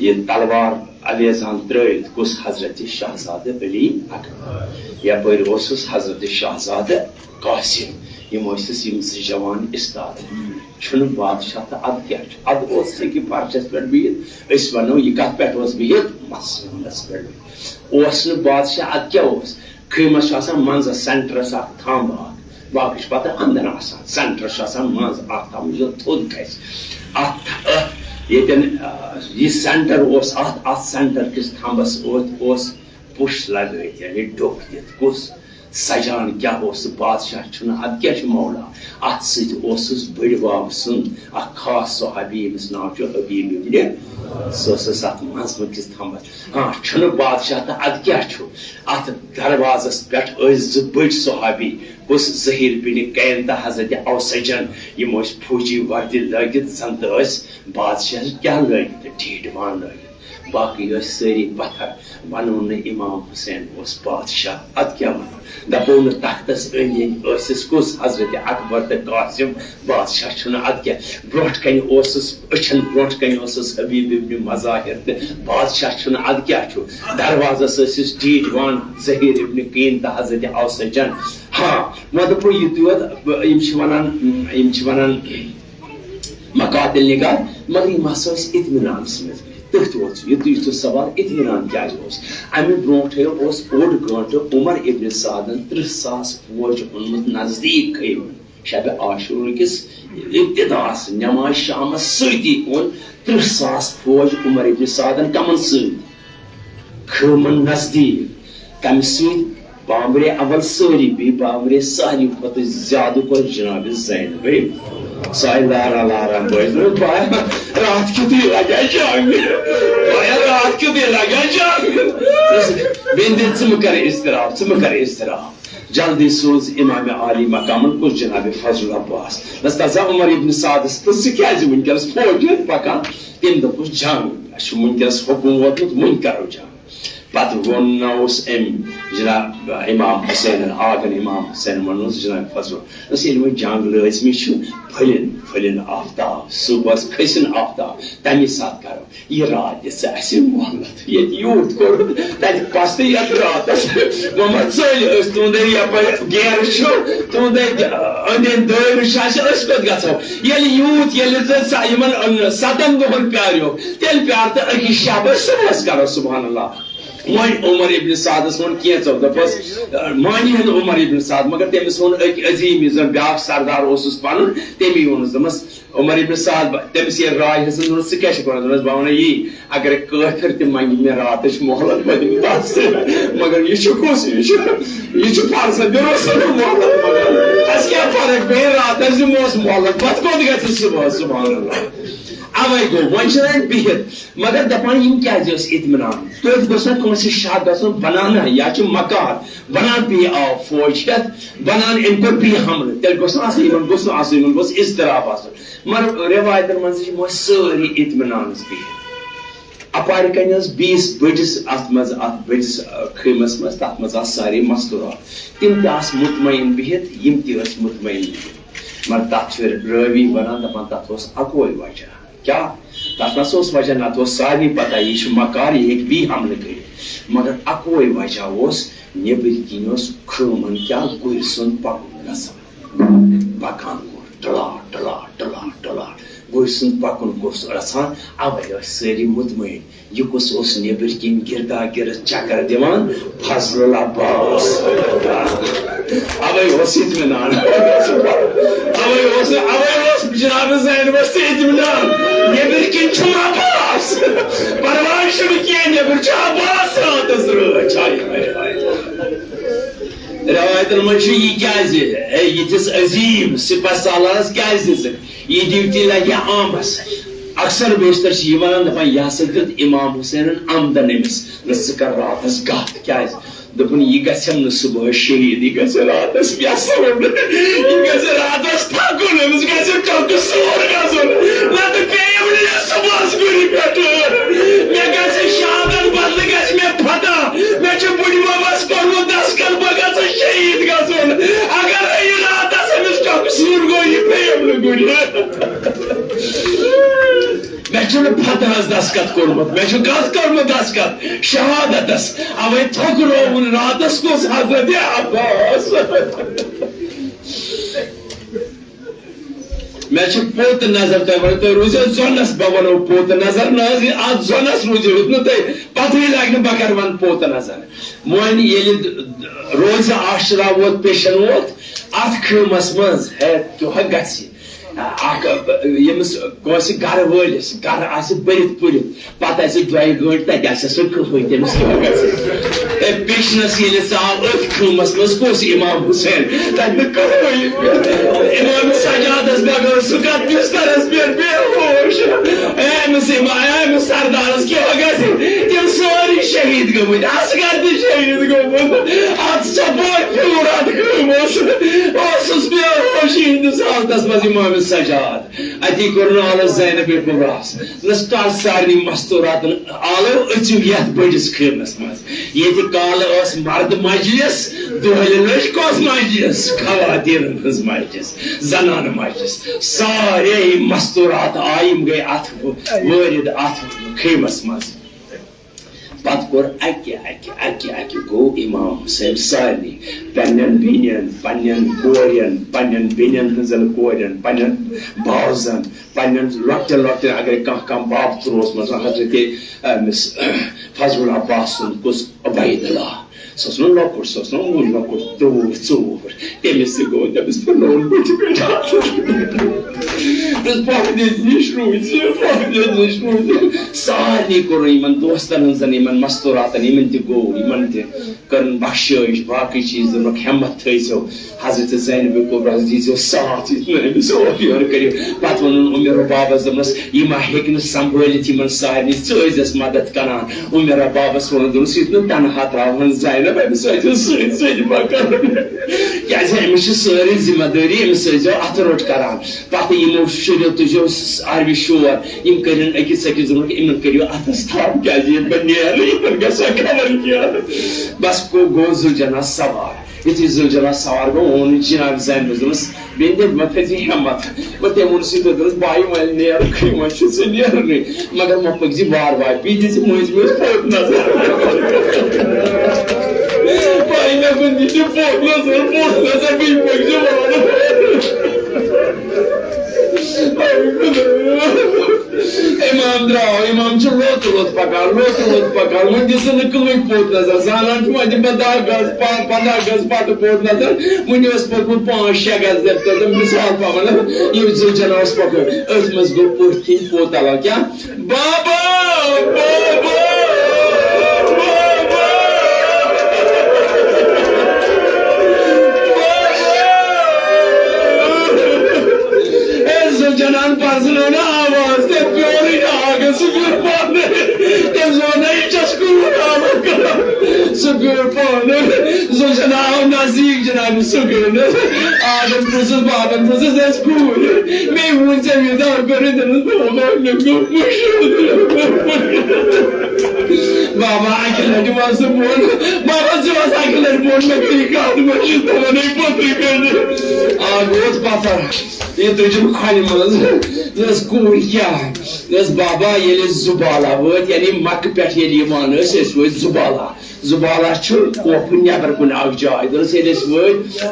یہِ تلوار اویزان ترٲوِتھ کُس حضرت شہزادٕ علی اکبر؟ یپٲرۍ اوسُس حضرت شہزادٕ قاسم، یِم ٲسِس یِم زٕ جوان استاد۔ چھُنہٕ بادشاہ تہٕ اَدٕ کیٛاہ چھُ؟ اَدٕ اوس سُہ کہِ فرشَس پٮ۪ٹھ بِہِتھ، أسۍ وَنو یہِ کَتھ پٮ۪ٹھ اوس بِہِتھ؟ مَسلَس پٮ۪ٹھ بِہِتھ۔ اوس نہٕ بادشاہ، اَدٕ کیٛاہ اوس؟ خیمَس چھُ آسان منٛزَس سینٹرَس اَکھ تھَمب اَکھ، باقٕے چھُ پَتہٕ اَنٛدَن آسان۔ سینٹرَس چھُ آسان منٛز اَکھ تھَمب یُس زَن تھوٚد کھسہِ۔ اَتھ، اَتھ ییٚتٮ۪ن، آ، یہِ سینٹر اوس، اَتھ، اَتھ سینٹر کِس تھَمبَس اوس، اوس پُش لَگٲوِتھ، یعنی ڈوٚکھ دِتھ۔ کُس سجان کیٛاہ اوس؟ بادشاہ چھُنہٕ، اَدٕ کیٛاہ چھُ مولا؟ اَتھ سۭتۍ اوسُس بٔڈۍ بَب سُنٛد اَکھ خاص صحابی، ییٚمِس ناو چھُ حبیب ابن، سُہ اوسُس اَتھ منٛزٕ کِس تھَمبَس۔ ہاں، چھُنہٕ بادشاہ تہٕ اَدٕ کیٛاہ چھُ؟ اَتھ دروازَس پٮ۪ٹھ ٲسۍ زٕ بٔڑۍ صحابی، کُس زہیر بن کین تہٕ حضرت اوسجن، یِم ٲسۍ فوجی وردی لٲگِتھ، زَن تہٕ ٲسۍ بادشاہَس کیٛاہ لٲگِتھ؟ ٹھیٖٹھ وان لٲگِتھ۔ باقٕے ٲسۍ سٲری پَتھر۔ وَنو نہٕ اِمام حُسین اوس بادشاہ، اَدٕ کیٛاہ وَنو؟ دَپو نہٕ تَختَس أنٛدۍ أنٛدۍ ٲسِس کُس؟ حضرت اکبر تہٕ قاسم۔ بادشاہ چھُنہٕ، اَدٕ کیٛاہ؟ برٛونٛٹھ کَنہِ اوسُس، أچھَن برٛونٛٹھ کَنہِ اوسُس حبیب ابن مظاہر تہٕ بادشاہ چھُنہٕ، اَدٕ کیٛاہ چھُ؟ دروازَس ٲسِس ٹیٖٹۍ وان زہیر ابن کین تہٕ حضرت اوسجن۔ ہاں، وۄنۍ دَپو یِتُے یوت، یِم چھِ وَنان، یِم چھِ وَنان، مقاتل نگار، مگر یِم ہسا ٲسۍ اطمینانس منٛز بِہِتھ۔ تٔتھۍ اوس یُتُے یُتُے سوال، اطمینان کیٛازِ اوس؟ اَمہِ برونٛٹھٕے اوس اوٚڑ گٲنٛٹہٕ عمر ابن سعدن تٕرٛہ ساس فوج اوٚنمُت نزدیٖک خیمن۔ شبِ عاشورہ کِس ابتداہس نماز شامس سۭتی اوٚن تٕرٛہ ساس فوج عمر ابن سعدن کمن سۭتۍ؟ خیمن نزدیٖک۔ تَمہِ سۭتۍ بامبرے اول سٲری، بیٚیہِ بامبرے ساروی کھۄتہٕ زیادٕ کۄس؟ جناب زینبے۔ سۄے لارا لارا بٲج دوٚپُن، "بایا، راتھ کیُتھُے لگیا جنگ؟ بایا، راتھ کیُتھُے لگیا جنگ؟" بیٚنہِ دوٚپ، "ژٕ مہٕ کر اضطراب، ژٕ مہٕ کر اضطراب۔" جلدی سوز امام عالی مقامن کُس؟ جناب فضل عباس۔ نس تزا عمر ابن سعدس پرٛژھ، "ژٕ کیٛازِ وٕنکیٚنس فوج ہیٚتھ پکان؟" تٔمۍ دوٚپُس، "جنگ، اَسہِ چھُ وٕنکیٚنس حُکم ووتمُت، وٕنۍ کرو جنگ۔" پتہٕ ووٚن نہ اوس أمۍ جناب امام حسینن، آگن امام حسین ووٚنُس جناب فضل، دوٚپُس، "ییٚلہِ وۄنۍ جنگ لٲزمی چھُ، پھٔلِن، پھٔلِن آفتاب، صُبحس کھٔسِن آفتاب، تَمی ساتہٕ کرو۔ یہِ راتھ دِ ژٕ اَسہِ مۄہلت۔ ییٚتہِ یوٗت کوٚرُتھ، تَتہِ پَستہٕ یَتھ راتَس۔ وۄنۍ ما ژٔلۍ أسۍ تُہُنٛدے یَپٲرۍ گیرٕ چھُ، تُہُنٛدے أنٛدۍ أنٛدۍ دٲیرٕ چھِ اَسہِ، أسۍ کوٚت گژھو؟ ییٚلہِ یوٗت، ییٚلہِ ژٕ سا-، یِمَن، اَن-، سَتَن دۄہَن پیٛاریوکھ، تیٚلہِ پیٛار تہٕ أکِس شَبَس صُبحَس کَرو۔" سبحان اللہ۔ وۄنۍ عمر ابن سعدس ووٚن کینٛژو، دوٚپُس، مانی ہن عمر ابن سعد، مگر تٔمِس ووٚن أکۍ عظیٖم، یُس زَن بیٛاکھ سردار اوسُس پَنُن، تٔمی ووٚنُس، دوٚپمَس، عمر ابن سعد، تٔمِس ییٚلہِ راے ہیٚژٕن، دوٚپنَس، "ژٕ کیٛاہ چھُکھ وَنان؟" دوٚپنَس، "بہٕ وَنَے یی، اگر کٲفِر تہِ منٛگہِ مےٚ راتٕچ مۄہلت، بہٕ دِمہٕ تَس۔ مگر یہِ چھُ کُس؟ یہِ چھُ، یہِ چھُ فرزند رسول مۄہلت۔ مگر اَسہِ کیٛاہ فرق؟ بیٚیہِ راتَس دِموس مۄہلت، پَتہٕ کوٚت گژھِ صُبحَس؟" سبحان اللہ۔ اَوَے گوٚو، وۄنۍ چھِنہٕ اَتہِ بِہِتھ۔ مگر دَپان، یِم کیٛازِ ٲسۍ اطمینان؟ تٔتھۍ گوٚژھ نہ کٲنٛسہِ شک گژھُن، بَنان نہ، یا چھُ مکار، بَنان بیٚیہِ آو فوج ہٮ۪تھ، بَنان أمۍ کوٚر بیٚیہِ حملہٕ، تیٚلہِ گوٚژھ نہٕ آسُن، یِمَن گوٚژھ نہٕ آسُن، یِمَن گوٚژھ اضطراب آسُن۔ مگر رٮ۪وایتَن منٛز چھِ یِم ٲسۍ سٲری اطمینانَس بِہِتھ۔ اَپارِ کَنہِ ٲس بیٚیِس بٔڑِس اَتھ منٛز، اَتھ بٔڑِس، آ، خیمَس منٛز، تَتھ منٛز آسہٕ سارے مستوٗرات۔ تِم تہِ آسہٕ مطمئن بِہِتھ، یِم تہِ ٲسۍ مطمئن بِہِتھ۔ مگر تَتھ چھِ رٲوی وَنان، دَپان، تَتھ اوس اَکوے وجہ۔ کیٛاہ؟ تَتھ نہ سا اوس وجہ، نَتہٕ اوس سارنٕے پَتہ، یہِ چھُ مکار، یہِ ہیٚکہِ بیٚیہِ حملہٕ کٔرِتھ۔ مگر اَکوے وجہ اوس، نیٚبٕرۍ کِنۍ اوس خۭمَن کیٛاہ؟ گُرۍ سُنٛد پَکُن گژھان۔ پَکان اوس ٹٕلاٹ، ٹٕلاٹ، ٹٕلاٹ، ٹٕلاٹ۔ گُرۍ سُنٛد پَکُن گوٚژھ گژھان، اَوَے ٲسۍ سٲری مطمئن۔ یہِ کُس اوس نیٚبٕرۍ کِنۍ گِردا گِرد چکر دِوان؟ فضل العباس۔ اوے اوس اطمینان۔ اوے اوس، اوے اوس جناب زینبس تہِ اطمینان۔ نیٚبٕرۍ کِنۍ چھُم عباس۔ پرواے چھُنہٕ کینٛہہ، نیٚبٕرۍ چھُ عباس راتس رٲچھ۔ ہاے، ہاے، ہاے۔ رٮ۪وایتن منٛز چھُ یہِ کیٛازِ، اے، یِتھِس عظیٖم سپہ سالارس کیٛازِ دِژٕکھ؟ یہِ ڈیوٹی لگہِ ہا عامس۔ اکثر بیشتر چھِ یہِ ونان، دپان، "یہِ ہسا دیُت امام حسینن عمدن أمِس، نہ ژٕ کر راتس گتھ۔" کیازِ؟ دوٚپُن، "یہِ گژھٮ۪م نہٕ صبحٲے شہید، یہِ گژھِ راتس مےٚ سُنٛد۔ یہِ گژھِ راتس تھکُن، أمِس گژھِ ٹۄکہٕ سوٗر گژھُن، نتہٕ پیٚیَم نہٕ یہِ صبحس گُرِ پٮ۪ٹھ۔ مےٚ گژھِ شہادت بدلہٕ گژھِ مےٚ فتح۔ مےٚ چھُ بُڈۍ ببس کوٚرمُت دستخط، بہٕ گژھٕ شہید گژھُن۔ اگر نہٕ یہِ راتس أمِس ٹۄکہٕ سوٗر گوٚو، یہِ پیٚیَم نہٕ گُرِ۔" دستخط کوٚرمُت، مےٚ چھُ کَتھ کوٚرمُت دستخط؟ شہادتس۔ اوے تھۄکرووُن راتس کُس حضرت عباس؟ مےٚ چھُ پوٚت نظر، تۄہہِ وَنو، تُہۍ روٗزِو زۄنَس، بہٕ وَنو پوٚت نظر نہ حظ، یہِ اَتھ زۄنَس روٗزِو، یُتھ نہٕ تۄہہِ پَتہٕے لَگہِ نہٕ بہٕ کَرٕ وَنہٕ پوٚت نظر۔ وۄنۍ ییٚلہِ روزِ عاشورا ووت، پیشن ووت، اَتھ خۭمَس منٛز، ہے، دۄہ گژھِ، اَکھ، ییٚمِس کٲنٛسہِ گَرٕ وٲلِس گَرٕ آسہِ بٔرِتھ پٔرِتھ، پتہٕ آسہِ دۄیہِ گٲنٛٹہِ تتہِ، آسٮ۪س نہٕ کٕہٕنۍ، تٔمِس کیٛاہ گژھِ؟ ہے، پیشنس ییٚلہِ ژاو أتھۍ خۭمس منٛز، کُس امام حسین؟ تتہِ نہٕ کٕہٕنۍ۔ امام سجادس بغٲر سُہ کتھ بسترس پٮ۪ٹھ بے ہوش؟ ہے، أمِس امام، ہے، أمِس سردارس کیٛاہ گژھِ؟ تِم سٲری شہیٖد گٔمٕتۍ، اصغر تہِ شہیٖد گوٚمُت۔ اتھ ژۄپٲرۍ پھیوٗر اتھ خۭمس، اوسُس بے ہوشی ہٕنٛدِس حالتس منٛز امام سجاد۔ اتی کوٚر نہٕ آلس زینب کبراہس۔ نس تس سارنٕے مستوراتن آلو أژِو یتھ بٔڑِس خیمس منٛز۔ ییٚتہِ کالہٕ ٲس مرد مجلس، دۄہلہِ لٔج کۄس مجلس؟ خواتیٖنن ہٕنٛز مجلس، زنانہٕ مجلس۔ سارے مستورات آیہِ، یِم گٔے اتھ وٲرِد اتھ خیمس منٛز۔ پتہٕ کوٚر اکہِ اکہِ، اکہِ اکہِ گوٚو امام حسین سارنٕے، پننٮ۪ن بیٚنٮ۪ن، پننٮ۪ن کورٮ۪ن، پننٮ۪ن بیٚنٮ۪ن ہٕنٛزن کورٮ۪ن، پننٮ۪ن باوزن، پننٮ۪ن لۄکٹٮ۪ن لۄکٹٮ۪ن، اگرے کانٛہہ کانٛہہ بب تہِ اوس، مثلاً حضرت أمِس فضل العباس سُنٛد کُس عبید اللہ، سُہ اوس نہٕ لۄکُٹ، سُہ اوس نہٕ وُنہِ لۄکُٹ، ترٛوٚوُہ، ژوٚوُہ۔ تٔمِس تہِ گوٚو، تٔمِس پھِرنووُن بٕتھِ پٮ۪ٹھ اَتھٕ۔ دوٚپُس، "پۄپھٕ دِژ نِش روٗزِ، پۄپھٕ دِژ نِش روٗزِ۔" سارنٕے کوٚر یِمن دوستن ہٕنٛزن، یِمن مستوٗراتن، یِمن تہِ گوٚو، یِمن تہِ کٔرٕن بخشٲیِش، باقٕے چیٖز، دوٚپنکھ، "ہٮ۪متھ تھٲیزیو، حضرت زینب کبریٰ ہس دیٖزیو ساتھ، یُتھ نہٕ أمِس اورٕ یورٕ کٔرِو۔" پتہٕ ووٚنُن عمر بابس، دوٚپنس، یہِ ما ہیٚکہِ نہٕ سنبھٲلِتھ یِمن سارنٕے، ژٕ ٲسۍزٮ۪س مدد کران۔ عمر بابس ووٚن، دوٚپنس، یُتھ نہٕ تنہا ترٛاوہون زینب، أمِس ٲسۍزٮ۪و سۭتۍ سۭتۍ پکان۔ کیازِ أمِس چھِ سٲرٕے ذمہ دٲری، أمِس ٲسۍزٮ۪و اَتھٕ روٚٹ کران۔ پتہٕ یِمو شُریو تُجو س-، عربی شور، یِم کٔرِن أکِس أکِس، دوٚپُکھ، "یِمن کٔرِو اَتھس تھپھ، کیازِ ییٚلہِ بہٕ نیرٕ، یِمن گژھِ ہا خبر کیٛاہ۔" بس گوٚو، گوٚو زُلجنا سوار۔ یُتھُے زُلجنا سوار گوٚو، ووٚن جناب زینبس، دوٚپنس، "بیٚنہِ، مےٚ تھٲیزِ ہٮ۪متھ۔" مگر تٔمۍ ووٚن سُہ تہِ، دوٚپنَس، "بھائی، وۄنۍ نیرُکھٕے، وۄنۍ چھُ ژٕ نیرُنٕے۔" مگر وۄنۍ پٔکۍ زِ وارٕ وارٕ، بیٚیہِ دِژ مٔنٛزۍ مٔنٛزۍ پوٚت نظر۔ بھائی، مےٚ کُن دِژ پوٚت نظر، پوٚت نظر، بیٚیہِ پٔکۍ زِ وارٕ وارٕ۔ امام درٛاو، امام چھُ لوٚت لوٚت پکان، لوٚت لوٚت پکان۔ وۄنۍ دِژٕن نہٕ کٕہٕنۍ پوٚت نظر۔ زانان چھُ، وۄنۍ دِمہٕ بہٕ دَہ گز، پا-، پنٛداہ گز پتہٕ پوٚت نظر۔ وُنہِ اوس پوٚکمُت پانٛژھ شےٚ گز، دَپہِ تَتھ مثال پاوان، یہِ زُلجنا اوس پَکان۔ أتھۍ منٛز گوٚو پٔتھۍ کِنۍ پوٚت علاوٕ۔ کیٛاہ؟ بابا! بابا! بابا! بابا! اے زُلجناہن پرزنٲو نہٕ آواز، تٔمۍ پیوٚرُے نہٕ آگس، سُہ پیوٚر پانے۔ تٔمۍ زون نہٕ، یہِ چھَس کوٗر آلو کران۔ سُہ پیوٚر پانے۔ زُلجنا آو نزدیٖک جنابِ سُہ گٔنٛڈِتھ۔ آدم پرٛژھُس، بابن پرٛژھُس، "اَسہِ کوٗر؟" مےٚ ووٚن، "ژےٚ یہِ دَو کٔرِتھ؟" دوٚپُس، "بابا، مےٚ گوٚو مٔشِتھ۔" بابا، اَکہِ لَٹہِ وَن ژٕ بۄن۔ بابا، ژٕ وَس اَکہِ لَٹہِ بۄن، مےٚ گٔے یہِ کَتھ مٔشِتھ، ژٕ وَنے پوٚتُے مےٚ۔ آ، گوٚوُس پَتھر۔ یہِ تُجُن کھۄنہِ منٛز۔ دوٚپُس، "کوٗر کیٛاہ؟" دوٚپُس، "بابا، ییٚلہِ أسۍ زُبالہ وٲتۍ، یعنی مَکہٕ پٮ۪ٹھ ییٚلہِ یِوان ٲسۍ، أسۍ وٲتۍ زُبالہ۔" زُبالہ چھُ کوپھٕ نٮ۪بر کُن اکھ جاے۔ دوٚپنَس، ییٚلہِ أسۍ وٲتۍ،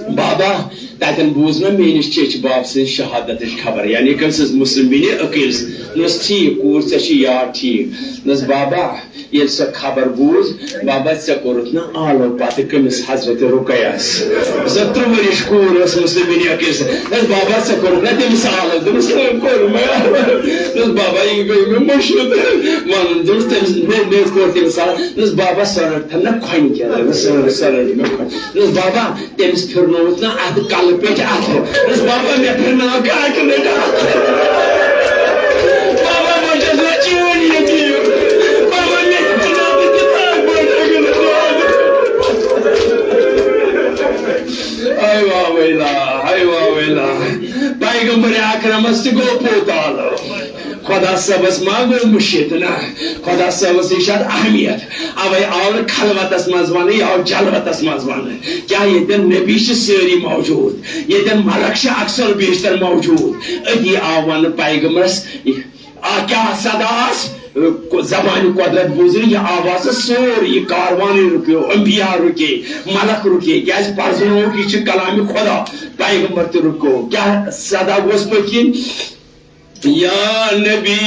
بابا، تَتٮ۪ن بوٗز مےٚ میٲنِس چیچہِ باب سٕنٛز شہادتٕچ خبر، یعنی کٔمۍ سٕنٛز؟ مسلم بِنہِ عقیل سٕنٛز۔ دوٚپنَس، ٹھیٖک، کوٗر، ژےٚ چھِ یاد ٹھیٖک۔ دوٚپنَس، بابا، ییٚلہِ سۄ خبر بوٗز، بابا، ژےٚ کوٚرُتھ نہ آلو پتہٕ کٔمِس؟ حضرت رُقیس۔ زٕ ترٛہ ؤرِش کوٗر ٲس مسلم بِنہِ عقیل سٕنٛز۔ دوٚپنَس، بابا، ژےٚ کوٚرُتھ نہ تٔمِس آلو؟ دوٚپنَس، کوٚر مےٚ آلو۔ دوٚپنَس، بابا، یہِ گٔے مےٚ مٔشِتھ۔ وَنُن، دوٚپنَس، تٔمِس، مےٚ، مےٚ کوٚر تٔمِس آلو۔ دوٚپنَس، بابا، سۄ رٔٹ تھَن نہ کھۄنہِ کیٛاہ؟ دوٚپنَس، سۄ رٔٹ، سۄ رٔٹ مےٚ کھۄنہِ۔ دوٚپنَس، بابا، تٔمِس پھِرنووُتھ نہ اَتھٕ کَلہٕ پیٚٹھۍ اَتھٕ۔ دوٚپنَس، بابا، مےٚ پھِرناو کاکہِ لَٹہِ اَتھٕ۔ بابا، بہٕ چھَس نہٕ چون یتیٖم۔ بابا، مےٚ پھِرناو نہٕ تیوٗتاہ بوٚڑ۔ اَے واہ ویلا، اَے واہ ویلا۔ پیغمبر اکرمس تہِ گوٚو پوٚت آلو۔ خۄدا صٲبس ما گوٚو مٔشِتھ؟ نہ، خۄدا صٲبس یہِ چھِ اَتھ اہمیت۔ اوے آو نہٕ خلوتس منٛز وننہٕ، یہِ آو جلوتس منٛز وننہٕ۔ کیٛاہ ییٚتٮ۪ن نبی چھِ سٲری موجود، ییٚتٮ۪ن ملک چھِ اکثر و بیشتر موجود، أتی آو وننہٕ پیغمبرس، آ، کیٛاہ صدا آس، زبانہِ قۄدرت بوٗزٕنۍ، یہِ آواز، سورُے یہِ کاروانٕے رُکیو، انبیاء رُکے، ملک رُکے، کیٛازِ پرزنووُکھ یہِ چھُ کلامِ خدا، پیغمبر تہِ رُکو۔ کیٛاہ صدا گوٚژھ پٔتۍ کِنۍ؟ یا نبی،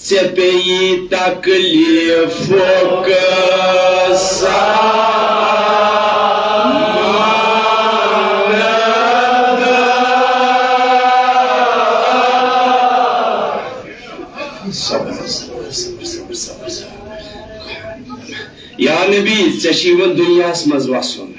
ژےٚ پیٚیہِ تکلیفُک سامانہٕ۔ صبر، صبر، صبر، صبر، صبر، صبر۔ یا نبی، ژےٚ چھُ یِوان دُنیاہَس منٛز وَسُن۔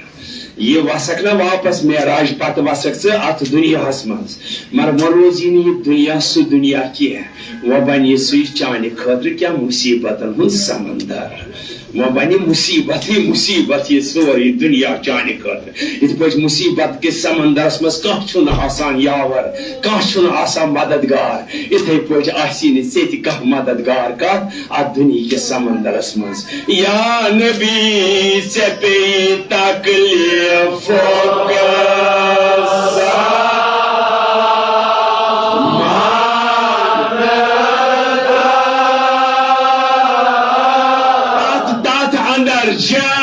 یہِ وَسَکھ نہ واپس معراج پتہٕ وَسَکھ ژٕ اَتھ دُنیاہَس منٛز۔ مگر وۄنۍ روزی نہٕ یہِ دُنیا سُہ دُنیا کینٛہہ۔ وۄنۍ بَنہِ یہِ سُے چانہِ خٲطرٕ کیٛاہ مُصیٖبتَن ہُنٛد سمندر۔ وۄنۍ بَنہِ مُصیٖبتٕے مُصیٖبت یہِ سورُے دُنیا چانہِ خٲطرٕ۔ یِتھ پٲٹھۍ مُصیٖبت کِس سمندرَس منٛز کانٛہہ چھُنہٕ آسان یاور، کانٛہہ چھُنہٕ آسان مددگار، یِتھَے پٲٹھۍ آسی نہٕ ژےٚ تہِ کانٛہہ مددگار کَتھ اَتھ دُنہِکِس سمندرَس منٛز۔ یا نبی، ژےٚ پیٚیہِ تکلیفُک سامانہٕ۔ تَتھ، تَتھ اندر جہاز۔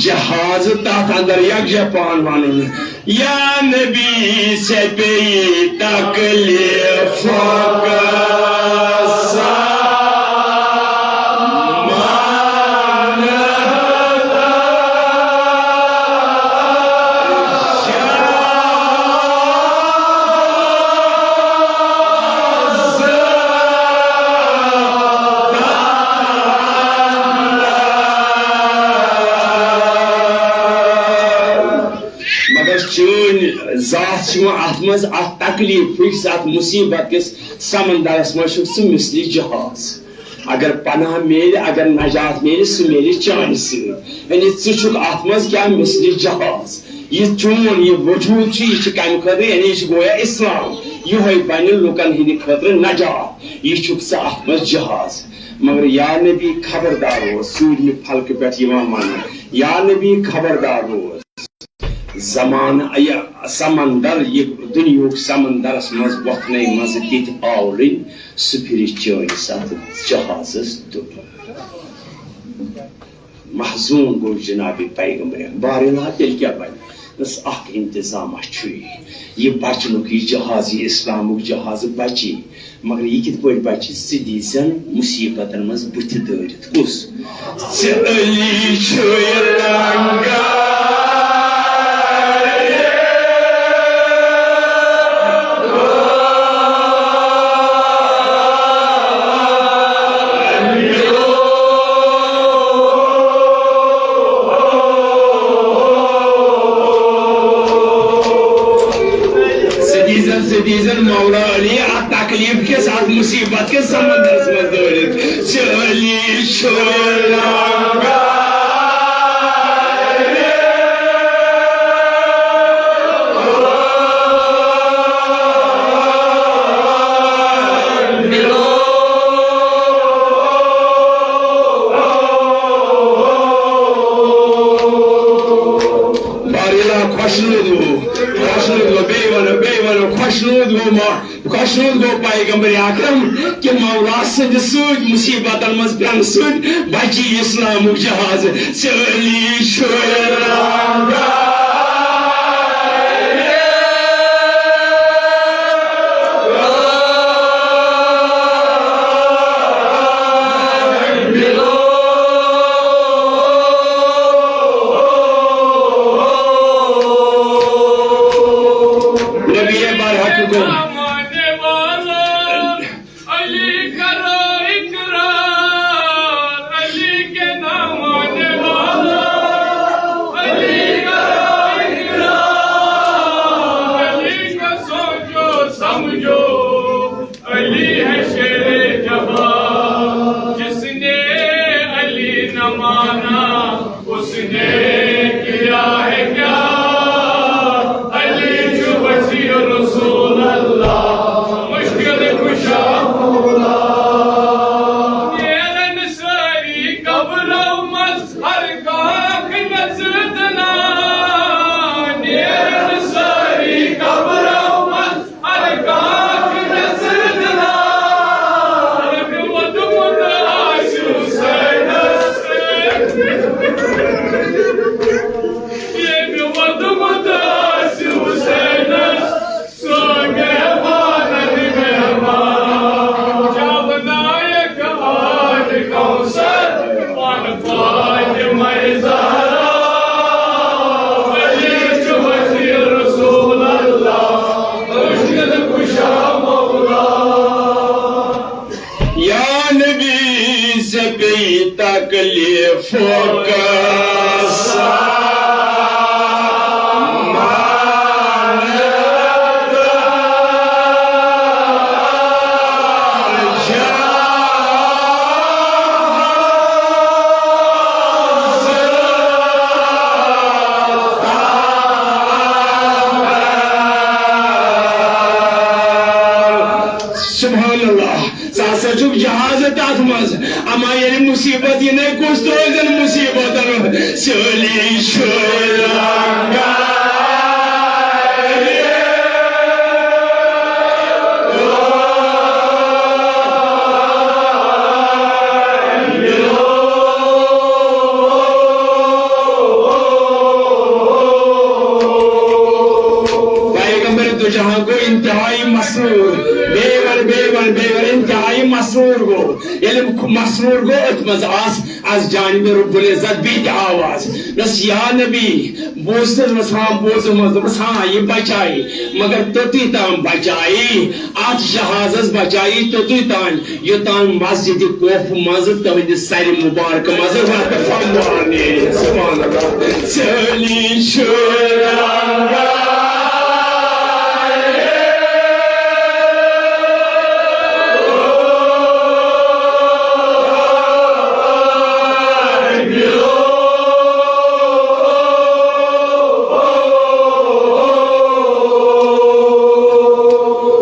جہاز تَتھ اندر یکجاہ پان وَنُن۔ یا نبی، ژےٚ پیٚیہِ تکلیفُک سامانہٕ۔ مگر چٲنۍ ذات چھِ وۄنۍ اَتھ منٛز، اَتھ تکلیٖف پھٕٹِس، اَتھ مُصیٖبت کِس سمندرس منٛز چھُکھ ژٕ مثلِ جہاز۔ اگر پناہ میلہِ، اگر نجات میلہِ، سُہ میلہِ چانہِ سۭتۍ۔ یعنی ژٕ چھُکھ اَتھ منٛز کیٛاہ، مثلِ جہاز۔ یہِ چون یہِ وجوٗد چھُ، یہِ چھُ کَمہِ خٲطرٕ؟ یعنی یہِ چھُ گویا اِسلام۔ یِہوٚے بَنہِ لُکن ہِنٛدِ خٲطرٕ نجات۔ یہِ چھُکھ ژٕ اَتھ منٛز جہاز۔ مگر یا نبی خبردار اوس، ژوٗرمہِ پھلکہٕ پٮ۪ٹھ یِوان وَننہٕ، یا نبی خبردار اوس۔ زمانہٕ، یہِ سمندر، یہِ دُنیہُک سمندرس منٛز وۄتھنے منٛزٕ تِتھۍ آولٕنۍ، سُہ پھِرِ چٲنِس اتھ جہازس دُبہٕ۔ محزوٗن گوٚو جناب پیغمبر۔ بارِلا تیٚلہِ کیٛاہ بنہِ؟ دوٚپُس، اکھ انتظامہ چھُے، یہِ بچنُک، یہِ جہاز، یہِ اسلامُک جہاز بچی۔ مگر یہِ کِتھ پٲٹھۍ بچہِ؟ ژٕ دیٖزٮ۪ن مُصیٖبتن منٛز بُتھِ دٲرِتھ۔ کُس؟ ژٕ علی چھُے لنگر۔ ژٕ دیٖزٮ۪ن، ژٕ دیٖزٮ۪ن مولا علی اتھ تکلیف کِس، اتھ مُصیٖبت کِس سمندرس منٛز دٲرِتھ۔ ژٕ علی چھُ لنگر۔ بارِلا خۄشنوٗد گوٚو، خۄشنوٗد گوٚو، بیٚیہِ وَنو، بیٚیہِ وَنو، خۄشنوٗد گوٚو ما-، خۄشنوٗد گوٚو پیغمبر اکرم کہِ مولا سٕنٛدِ سۭتۍ مُصیٖبتن منٛز پٮ۪نہٕ سۭتۍ بچی اسلامُک جہاز۔ ژٕ علی چھُ لنگر۔ نبی برحق کو۔ علی کرو اقرار، علی کے نام آنے والا۔ علی کرو اقرار، علی کو سوچو سمجھو، علی ہے شیر جبار۔ جس نے علی نہ مانا، اس نے کیا ہے کیا؟ علی جو وزیر رسول اللہ، مشکل کشا بیٚیہِ تکلیفُک سامان۔ سبحان اللہ۔ ژٕ ہسا چھُکھ جہازٕ تتھ منٛز، اما ییٚلہِ مُصیٖبت یِنَے، کُس ترٛٲوزٮ۪ن مُصیٖبتن؟ سٲلی چھُ لنگارِ۔ پیغمبر دو جہاں گوٚو انتہائی مسرور، بیٚیہِ وَن، بیٚیہِ وَن، بیٚیہِ وَن، انتہائی مسرور گوٚو۔ ییٚلہِ مسرور گوٚو، أتھۍ منٛز آس از جانبِ رب العزت بیٚیہِ تہِ آواز۔ دوٚپمَس، یا نبی، بوٗز تہٕ؟ دوٚپمَس، ہاں، بوٗزُم حظ۔ دوٚپمَس، ہاں، یہِ بچایہِ، مگر توٚتُے تام بچایہِ، اتھ جہازس بچایہِ توٚتُے تام، یوٚتام مسجدِ کوفہٕ منٛزٕ تُہنٛدِ سرِ مبارکہٕ منٛزٕ رتہٕ فموار نیرِ۔ سبحان اللہ۔ سٲلی چھِ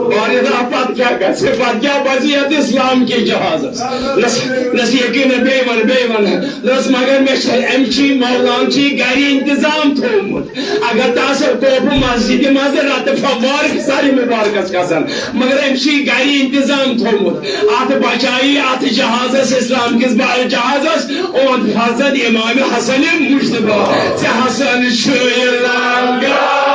واریاہ پتہٕ کیٛاہ گژھِ؟ پتہٕ کیٛاہ پزِ یتھ اسلام کہِ جہازس؟ نس، نس یقین بیٚیہِ ون، بیٚیہِ ون۔ نس مگر مےٚ چھِ امچی مولان چی گری انتظام تھوٚومُت۔ اگر تس کوپہٕ مسجدِ منٛز رتہٕ فوار ساری مبارکس کھسن، مگر امچی گری انتظام تھوٚومُت۔ اتھ بچایی، اتھ جہازس، اسلام کِس با-، جہازس اوٚن فرزند امام حسن مجتبیٰ۔ ژےٚ حسن چھُے لنگار۔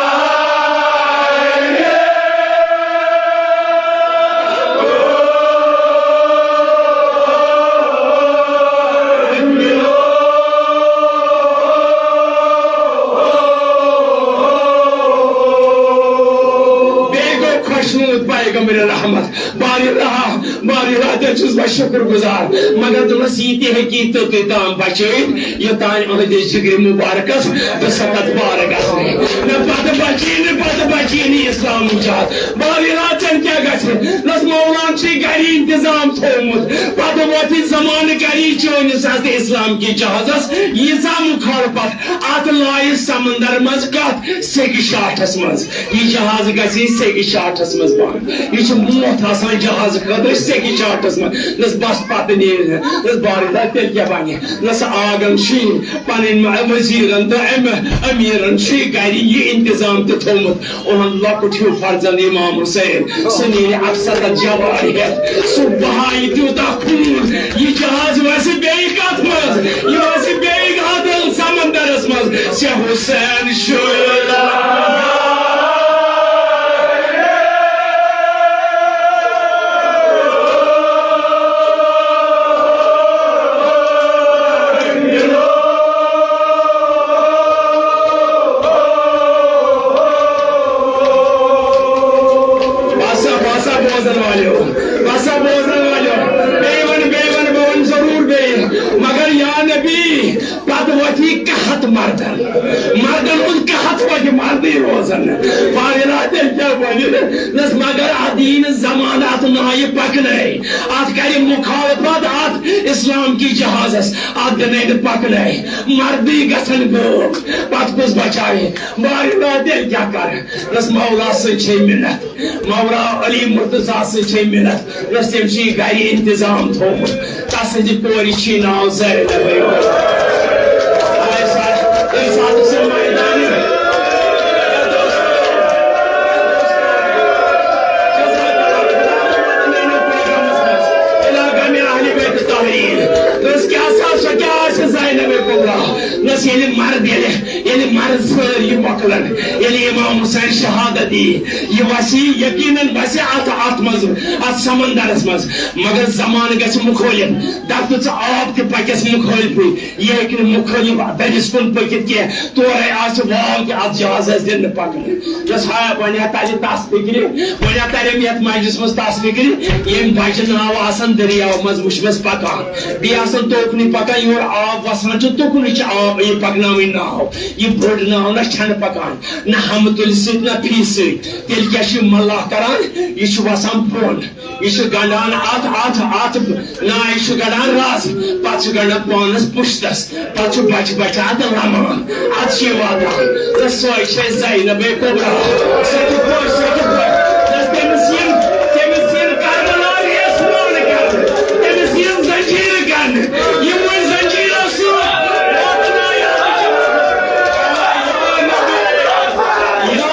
بیٚیہِ گوٚو خۄشنود پیغمبر رحمت۔ باری رہا، باری رہا، تیٚلہِ چھُس بہٕ شُکُر گُزار۔ مگر دوٚپمَس، یہِ تہِ ہیٚکی توٚتُے تام بچٲوِتھ، یوٚتام أہٕنٛدِس جِگرِ مُبارکَس دُسَتَتھ پار گژھِ۔ نہ پَتہٕ بچی نہٕ، پَتہٕ بچی نہٕ اِسلامٕچ اَتھ۔ باری رہا، ژےٚ کیٛاہ گژھِ؟ نَس مولان چھُے گَری اِنتظام تھوٚومُت۔ پَتہٕ ووت یہِ زمانہٕ گَری چٲنِس اَتھ اِسلام کہِ جہازَس ییٖژاہ مُخالفت، اَتھ لایہِ سمندر منٛز کَتھ؟ سیٚکہِ شاٹھس منٛز۔ یہِ جہاز گژھِ سیٚکہِ شاٹھس منٛز بند۔ یہِ چھُ موت آسان جہازٕ خٲطرٕ سیٚکہِ شاٹھس منٛز۔ نس بس پتہٕ نیرِ نہٕ۔ نس بارِدا تیٚلہِ کیٛاہ بنہِ؟ نس آگن چھُے پنٕنۍ م-، وزیرن تہٕ امہِ امیرن چھُے گرِ یہِ انتظام تہِ تھوٚومُت۔ اُہُنٛد لۄکُٹ ہیوٗ فرزند امام حسین، سُہ نیرِ اکھ ستتھ جوار ہٮ۪تھ۔ سُہ بہایہِ تیوٗتاہ خوٗن، یہِ جہاز وسہِ بیٚیہِ کتھ منٛز؟ یہِ وسہِ بیٚیہِ کتھ سمندرس منٛز؟ ژےٚ حسین شُرۍ۔ باسا، باسا بوزن والٮ۪و، باسا بوزن والٮ۪و، بیٚیہِ وَن، بیٚیہِ وَن، بہٕ وَنہٕ ضروٗر بیٚیہِ، مگر یا نبی، پتہٕ وۄتھی قحط مردن۔ مردن ہُنٛد قحط وۄتھِ، مردٕے روزن نہٕ۔ واریاہ تیٚلہِ کیٛاہ بنہِ؟ نس مگر اتھ دِیہِ نہٕ زمانہٕ اتھ نایہِ پکنٲے۔ اتھ کرِ مخالفت اتھ اسلام کہِ جہازس۔ اتھ دِنَے نہٕ پکنٲے۔ مردٕے گژھن غٲب۔ پتہٕ کُس بچاوِ؟ واریاہ تیٚلہِ کیٛاہ کرٕ؟ نس مولا سٕنٛز چھے مِنت۔ مولا علی مرتضیٰ سٕنٛز چھے مِنت۔ یۄس تٔمۍ چھُ یہِ گرِ انتظام تھوٚومُت، تسٕنٛزِ کورِ چھُ ناو زینبٕے۔ آے ساتہٕ، تَمہِ ساتہٕ سُہ مٲدانہِ۔ علاقہ میں اہل بیت تحریر۔ دوٚپُس، کیٛاہ سا، سۄ کیٛاہ آسہِ زینب کبریٰ؟ نہ ییٚلہِ مرد، ییٚلہِ، ییٚلہِ مرد سٲری مۄکلن، ییٚلہِ امام حسین شہادت دی، یہِ وسی، یقیناً وسی اتھ، اتھ منٛز، اتھ سمندرس منٛز۔ مگر زمانہٕ گژھِ مُخٲلف، دپتہٕ ژٕ آب تہِ پکٮ۪س مُخٲلفٕے، یہِ ہیٚکہِ نہٕ مُخٲلف دٔبِس کُن پٔکِتھ کینٛہہ۔ تورے آسہِ واو تہِ اتھ جہازس دِنہٕ پکنہٕ۔ دوٚپُس، ہایا، وۄنۍ ہا تلہِ تس فکرِ، وۄنۍ ہا ترٮ۪م یتھ مجلس منٛز تس فکرِ، ییٚمۍ بجہِ ناوٕ آسان دٔریاو منٛز وٕچھمس پکان۔ بیٚیہِ آسان توکنُے پکان، یورٕ آب وسان چھُ، تُکنُے چھُ آب، یہِ پکناوٕنۍ ناو۔ یہِ بٔڑ ناو نہ چھنہٕ پکان، نہ ہمہٕ تُلہِ سۭتۍ، نہ پھیہِ سۭتۍ۔ تیٚلہِ کیٛاہ چھُ یہِ ملاح کران؟ یہِ چھُ وسان بۄن، یہِ چھُ گنڈان اتھ، اتھ، اتھ، نہ، یہِ چھُ گنڈان رز، پتہٕ چھُ گنڈان پانس پُشتس۔ پتہٕ چھُ بچہِ بچہِ اتھ لمان، اتھ چھِ یہِ واتان۔ تہٕ سۄے چھےٚ زینبے کبریٰ۔ سۄ تہِ خۄش، سۄ تہِ خۄش۔ تہٕ تٔمِس یِن، تٔمِس یِن کربلا ریس مان کرنہٕ، تٔمِس یِن زنجیٖرٕ کرنہٕ۔ یِموٕے زنجیٖرو سۭتۍ واتنایہِ اتھ جہازس۔ یا نبی، یا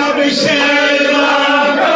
نبی، یا نبی۔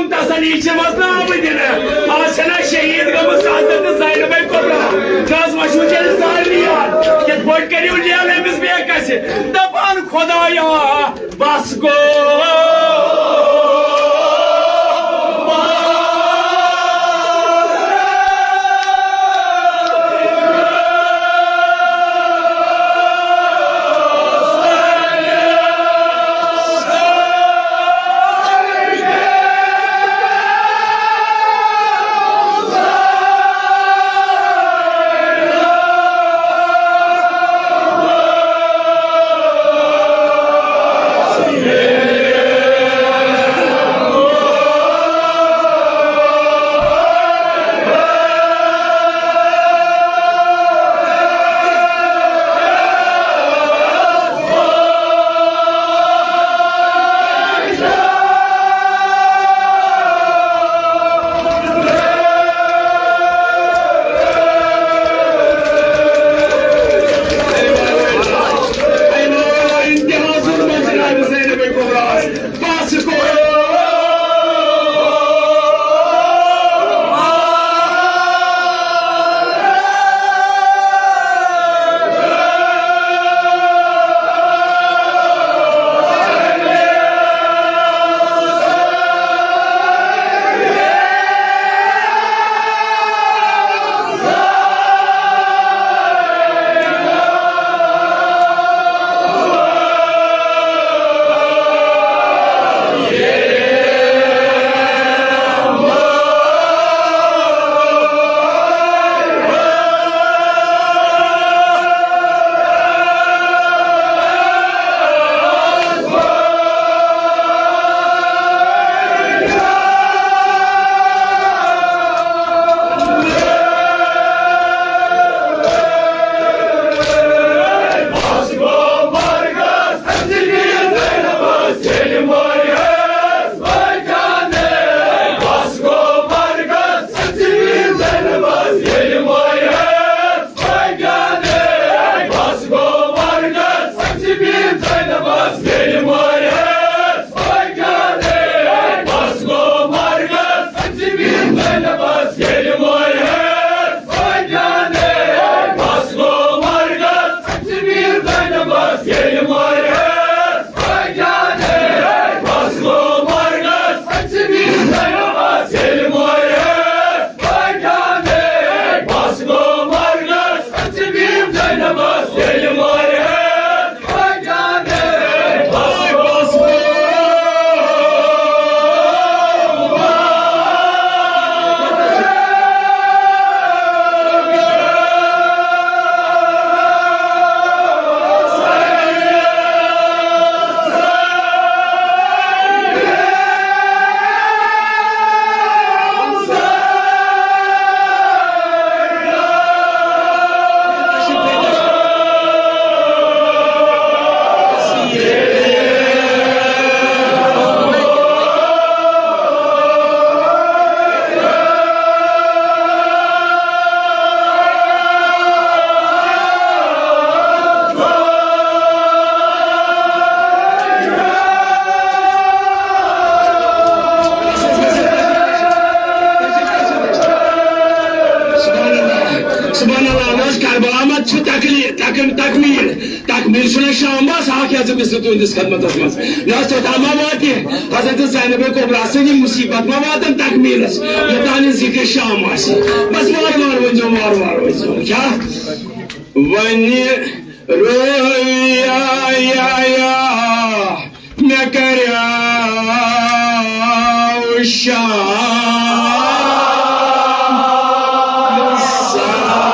تسلی چھِ وَسناوٕنۍ دِنہٕ۔ آز چھَنا شہیٖد گٔمٕژ حضرت زینبے کبریٰ۔ کٔژ مشہوٗر چھِ أسۍ سارنٕے یاد۔ کِتھ پٲٹھۍ کٔرِو لیل أمِس بے کَسہِ؟ دَپان خۄدایا، بَس گوٚو۔ چھُ تکلیٖل، تکم-، تکمیٖل۔ تکمیٖل چھُنہ شام بس اکھ یَتھ زٕ گٔژھِو تُہٕنٛدِس خدمتس منٛز۔ مےٚ ٲس توٚتام ما واتہِ حضرت زینب کبریٰ سٕنٛدِ مُصیبت ما واتن تکمیٖلس، یوٚتام نہٕ ذِکرِ شام آسہِ۔ بس وارٕ وارٕ ؤنۍزیو، وارٕ وارٕ ؤنۍزیو۔ کیٛاہ؟ وۄنۍ رویا یا یا مےٚ کریاو شام سحر۔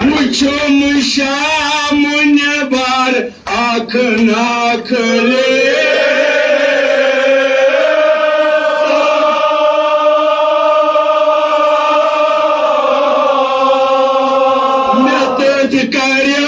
وُچھُم شام نٮ۪بر اکھ ناخلے۔ مےٚ تٔتھۍ کریو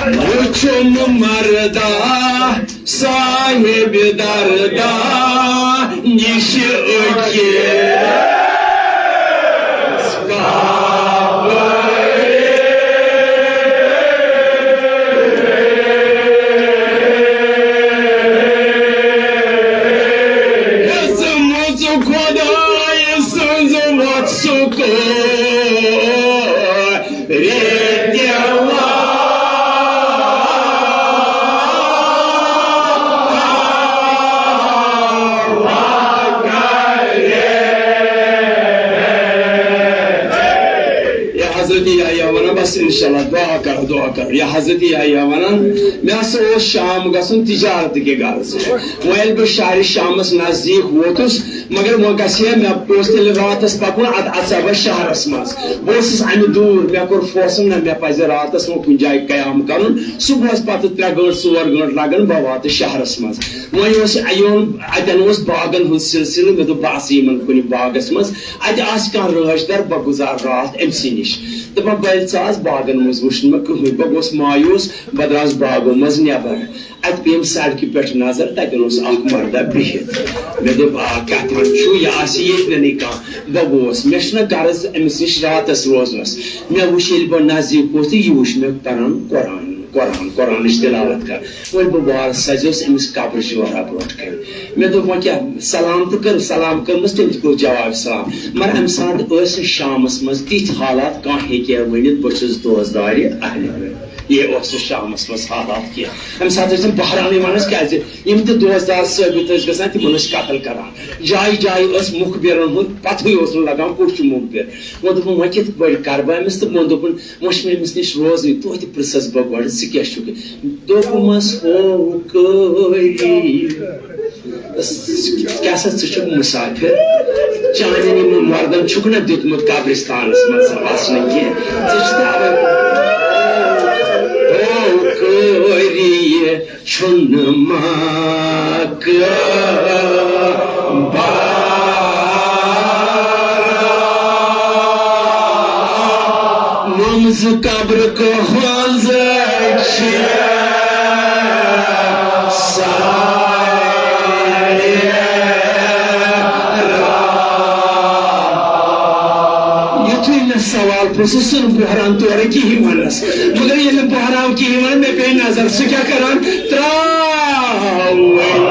وُچھُم مردہ صاحب دردہ نِش أکِس قبرِ۔ ہیٚژمٕژ خۄدایہِ سٕنٛز وَتھ سُہ کٲ ریتیوا۔ یہ حضرت یحییٰ ونان، بس انشاءاللہ دعا کرو، دعا کرو۔ یہ حضرت یحییٰ ونان، مےٚ ہسا اوس شام گژھُن تجارت کہِ غرض۔ وۄنۍ ییٚلہِ بہٕ شہرِ شامس نزدیٖک ووتُس، مگر وۄنۍ گژھِ ہے، مےٚ اوس تیٚلہِ راتس پکُن، ادٕ اژٕ ہا بہٕ شہرس منٛز۔ بہٕ اوسُس امہِ دوٗر، مےٚ کوٚر فٲصلہٕ، نہ، مےٚ پزِ راتس وۄنۍ کُنہِ جایہِ قیام کرُن۔ صبحس پتہٕ ترٛےٚ گٲنٛٹہٕ، ژور گٲنٛٹہٕ لگن، بہٕ واتہٕ شہرس منٛز۔ وۄنۍ اوس یِوان، اتٮ۪ن اوس باغن ہُنٛد سلسلہٕ، مےٚ دوٚپ، بہٕ آسہٕ یِمن کُنہِ باغس منٛز، اتہِ آسہِ کانٛہہ رٲچھ در، بہٕ گُزارٕ راتھ أمۍ سٕے نِش۔ دوٚپُن، بٔلۍ ژٕ آس، باغن منٛز وُچھ نہٕ مےٚ کٕہٕنۍ۔ بہٕ گوٚوس مایوس، بہٕ درٛاس باغو منٛز نٮ۪بر۔ اتہِ پیٚیِم سڑکہِ پٮ۪ٹھ نظر، تتٮ۪ن اوس اکھ مردہ بِہِتھ۔ مےٚ دوٚپ، آ، کتھ منٛز چھُ؟ یہِ آسہِ ییٚتہِ ننٕے کانٛہہ۔ بہٕ گوس، مےٚ چھُنہ غرض أمِس نِش راتس روزنس۔ مےٚ وُچھ، ییٚلہِ بہٕ نزدیٖک ووتُس تہٕ یہِ وُچھ مےٚ پران قرآن، قرآن، قرآنٕچ تلاوت کران۔ وۄنۍ بہٕ وارٕ سجیوس أمِس قبرٕچ وارا برونٛٹھ کنہِ۔ مےٚ دوٚپ، وۄنۍ کیٛاہ؟ سلام تہٕ کٔر، سلام کٔرمٕژ، تٔمۍ تہِ کوٚر جواب سلام۔ مگر امہِ ساتہٕ ٲسۍ شامس منٛز تِتھۍ حالات، کانٛہہ ہیٚکہِ ہا ؤنِتھ، بہٕ چھُس دوزدارِ اہلِ بیت۔ یہِ اوس نہٕ شامس منٛز حالات کینٛہہ۔ امہِ ساتہٕ ٲسۍ تِم بہرانٕے ونان، کیازِ یِم تہِ دوزدار ثٲبت ٲسۍ گژھان، تِمن ٲسۍ قتل کران۔ جایہِ جایہِ ٲس مُخبِرن ہُنٛد پتہٕے اوس نہٕ لگان، کُس چھُ مُخبِر۔ وۄنۍ دوٚپُن، وۄنۍ کِتھ پٲٹھۍ کرٕ بہٕ أمِس؟ تہٕ وۄنۍ دوٚپُن، وۄنۍ چھُ مےٚ أمِس نِش روزٕے، توتہِ پرٛژھس بہٕ گۄڈٕ، ژٕ کیٛاہ چھُکھ؟ دوٚپمس، ہو قٲری، کیٛاہ سا ژٕ چھُکھ مُسافِر؟ چانٮ۪ن یِمن مردن چھُکھ نہ دیُتمُت قبرستانس منٛز وسنہٕ کینٛہہ؟ ژےٚ چھُکھ اَوَے، ہو قٲری، چھُنہٕ مقبرہ نوٚمزٕ قبرٕ کہنٛز چھِ سارے۔ یُتھُے مےٚ سوال پرٛژھ، سُہ چھُنہٕ بہران تورٕ کِہیٖنۍ وَنَس۔ مگر ییٚلہِ نہٕ بہران کِہیٖنۍ وَنان، مےٚ پیٚیہِ نظر، سُہ کیٛاہ کَران؟ ترٛاوٕنۍ لوگ۔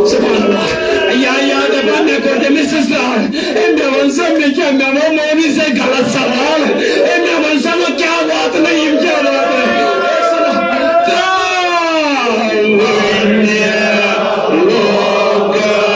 سبحان اللہ۔ یا، یا دپان، مےٚ کوٚر تٔمِس اصرار۔ أمۍ مےٚ ووٚن، سا، مےٚ کیٛاہ، مےٚ ووٚن، مولوی، ژےٚ غلط سوال۔ أمۍ مےٚ ووٚن، سا، وۄنۍ کیٛاہ واتنٲے، یِم کیٛاہ واتنٲے؟ ترٛاو وۄنۍ لوگ۔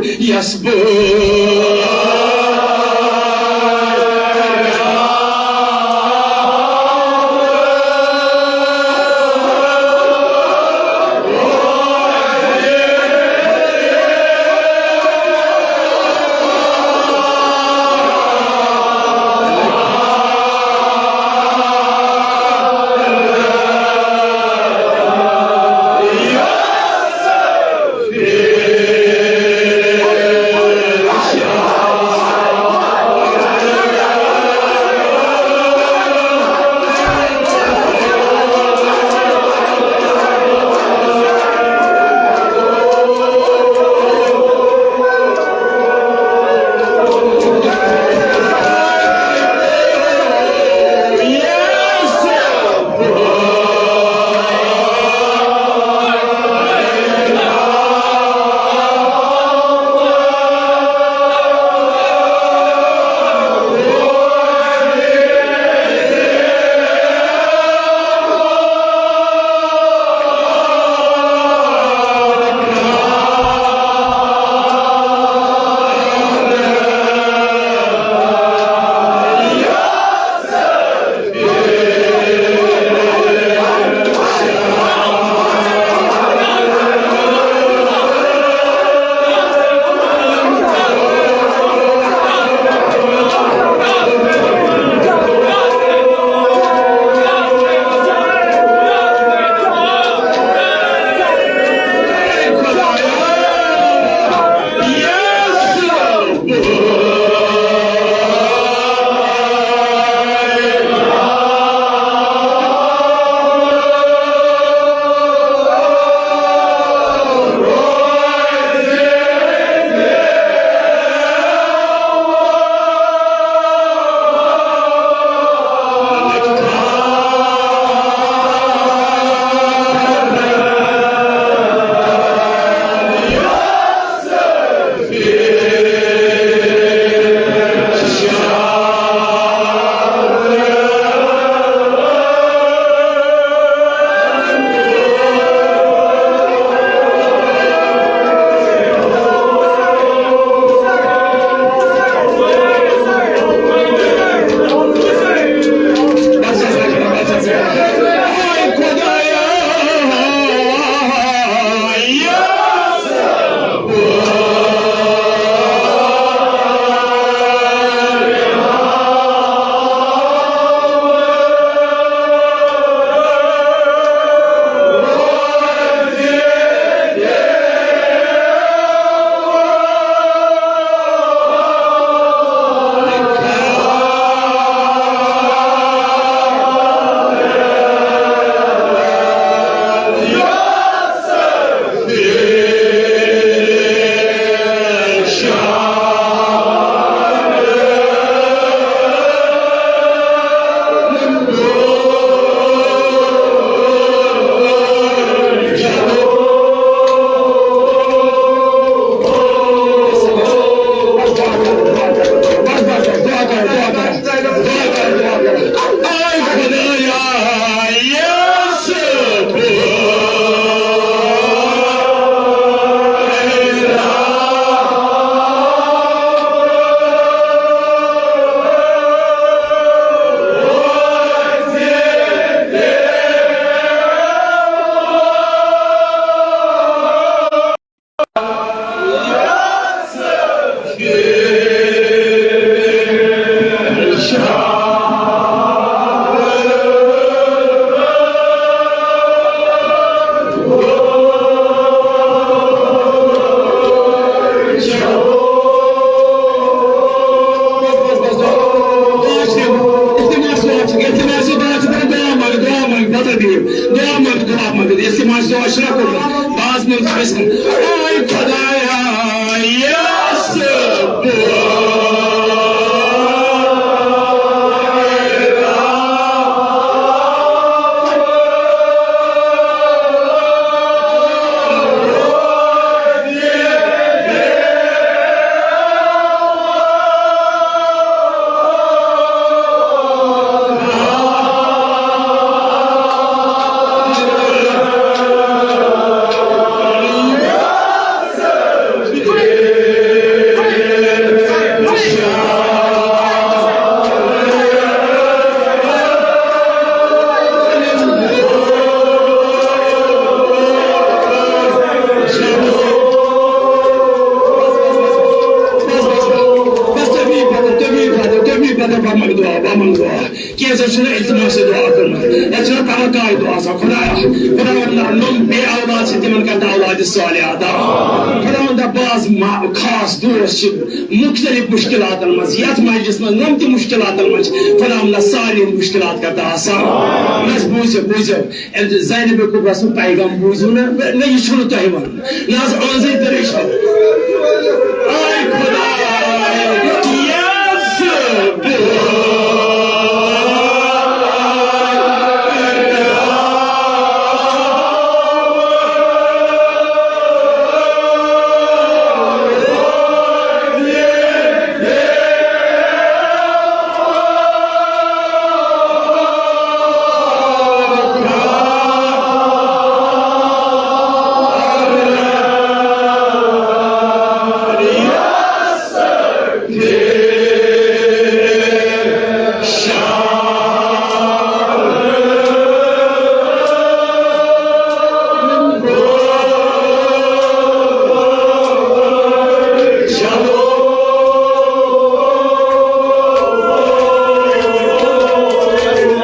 یس بہٕ مگر بہٕ منٛگہٕ دُعا، بہٕ منٛگہٕ دُعا۔ کینٛژھو چھُنہٕ التماس دُعا کوٚرمُت۔ یَتھ چھُنہٕ توقع دُعا آسان۔ خۄدایا، خۄداوند، نۄم بے اولاد چھِ، تِمن کر تہٕ اولادِ صالحہ عطا۔ خۄداوندا، بعض ما-، خاص دوس چھِ مُختٔلِف مُشکِلاتن منٛز، یَتھ مجلِس منٛز نۄم تہِ مُشکِلاتن منٛز چھِ۔ خۄداوندا، سارنٕے مُشکِلات کر تہٕ آسان۔ بس بوٗزِو، بوٗزِو۔ زینب کبریٰ سُنٛد پیغام بوٗزِو نہ، نہ، یہِ چھُنہٕ تۄہہِ وَنُن۔ نہ حظ، أہٕنٛزٕے دٔلیٖل چھِ۔ آے خۄداے، یَس بہٕ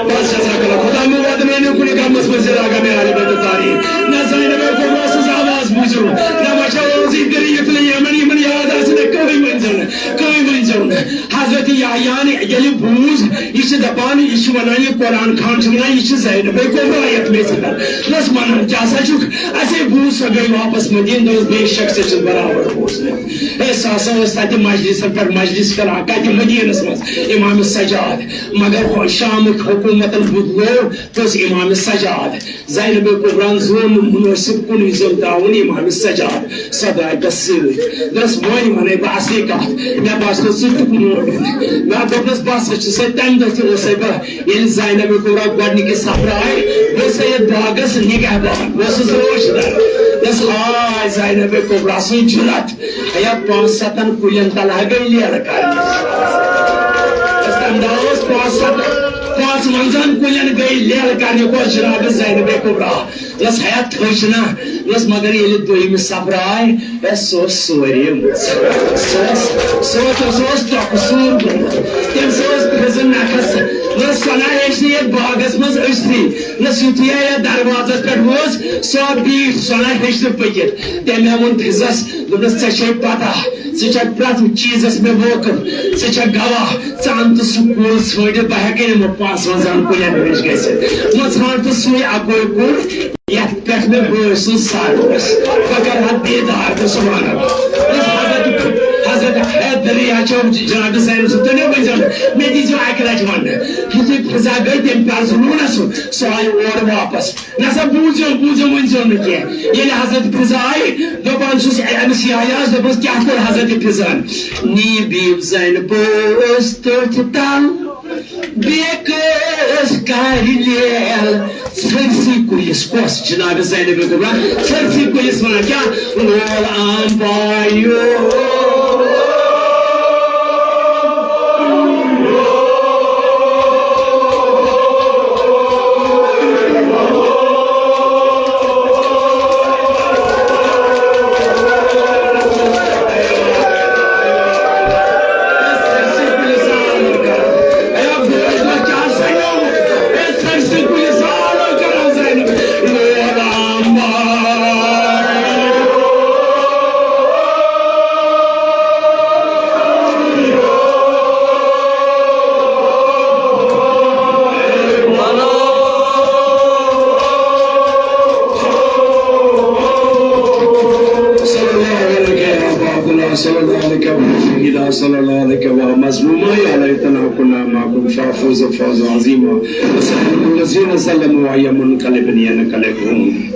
بس جزاک اللہ۔ خدا مہٕ واتنٲیِو کُنہِ غمس منٛز، ذرا غمِ اہل بیت تاریخ۔ نہ زینب کبریٰ سٕنٛز آواز بوٗزِو، نہ وچھو روزی کٔرِو یُتھ نہٕ یِمن، یِمن یاد آسہِ نہ کٕہٕنۍ ؤنۍزیو نہٕ، کٕہٕنۍ ؤنۍزیو نہٕ۔ حضرت یحییٰ ہن ییٚلہِ بوٗز، یہِ چھِ دپان، یہِ چھِ ونان، یہِ قرآن خان چھُ ونان، یہِ چھِ زینب کبریٰ یتھ میٚژِ پٮ۪ٹھ۔ بس ونان، کیٛاہ سا چھُکھ؟ اسے بوٗز، سۄ گٔے واپس مدیٖنہٕ، دوٚپُس، بے شک ژےٚ چھُس برابر بوٗزمُت۔ ہے، سُہ ہسا اوس تتہِ مجلسن پٮ۪ٹھ مجلس کران، کتہِ؟ مدیٖنس منٛز، امام سجاد۔ مگر ہۄ-، شامٕکۍ حکومتن بدلو، تہٕ اوس امام سجاد۔ زینب کبریٰ ہن زون نہٕ منٲسب کُنُے زوٚن ترٛاوُن امام سجاد۔ سۄ درٛاے تس سۭتۍ۔ دوٚپنس، وۄنۍ ونے بہٕ اصلی کتھ۔ مےٚ باسیو ژٕ تہِ کُنہِ۔ مےٚ دوٚپنس، بس، سۄ چھِ سۄ تمہِ دۄہ تہِ اوسے بہٕ، ییٚلہِ زینب کبریٰ گۄڈنِکہِ سفرٕ آیہِ، بہٕ اوسے یتھ باغس نگہبان، بہٕ اوسُس روشدار۔ دوٚپنس، ہاے زینب کبریٰ سٕنٛز جُرت۔ یا پانٛژھ ستن کُلٮ۪ن تل ہا گٔے لیلہٕ کرنہِ۔ أسۍ تمہِ دۄہ اوس پانٛژھ ستن، پانٛژھ ونزہن کُلٮ۪ن گٔے لیلہٕ کرنہِ، کۄس جناب زینب کبریٰ۔ نس ہیا تھٔج نہ، نس مگر ییٚلہِ دوٚیمہِ سفرٕ آے، بس سُہ اوس سورے۔ سُہ اوس، سُہ اوس، سُہ اوس ٹۄکہٕ سوٗر گوٚمُت۔ تٔمۍ سُہ اوس پھِرزٕ نکھس۔ نس سۄ نہ ہیٚچھ نہٕ یتھ باغس منٛز أژتھٕے۔ نس یُتھُے یا دروازس پٮ۪ٹھ ووٚژھ، سۄ بیٖٹھ، سۄ نہ ہیٚچھ نہٕ پٔکِتھ۔ تٔمۍ ہا ووٚن پھِرزس، دوٚپنس، "ژےٚ چھے پتہ، ژٕ چھکھ پرٛٮ۪تھ چیٖزس مےٚ وٲقف، ژٕ چھکھ گواہ، ژٕ اَن تہٕ سُہ کُل ژھٲنٛڈِتھ، بہٕ ہٮ۪کے نہٕ یِمو پانٛژھ وَنزاہن کُلٮ۪ن ہِش گٔژھِتھ۔ وۄنۍ ژھانٛڈ تہٕ سُے اَکوے کُل، یَتھ پٮ۪ٹھ مےٚ بٲے سُنٛد سر اوس، بہٕ کرٕ ہا دیٖدار تہٕ سُہ وَنہٕ۔" یُس حضرت، حضرت حیدر یا چھُ جناب زینب سُنٛد، تُہۍ مےٚ ؤنۍ زیو نہٕ، مےٚ دیٖزیو اَکہِ لَٹہِ وَننہٕ۔ یُتھُے فضا گٔے، تٔمۍ پیٛارٕ سُہ لوٗنَس سُہ، سُہ آیہِ اورٕ واپس۔ نسا بوٗزِو، بوٗزِو، ؤنۍزیو نہٕ کینٛہہ۔ ییٚلہِ حضرت فضا آیہِ، دَپان چھُس، أمِس یحییٰ ہَس دوٚپمَس، "کیٛاہ کوٚر حضرت فضاہن؟" نی بیٖب زینب ٲس تٔتھۍ تَل، بیٚیہِ کٔس کَرِ لیل۔ سٲرسٕے کُلِس کۄس؟ جناب زینب کبریٰ۔ سٲرسٕے کُلِس وَنان کیٛاہ؟ لول آم پایو۔ صلی اللہ علیک یا ابا عبداللہ، صلی اللہ علیک یا سیدہ، صلی اللہ علیک یا مظلومہ، یا لیتنا کنا معکم فافوز فوزا عظیما۔ وسائر الذین ظلموا وینقلب ینقلبون۔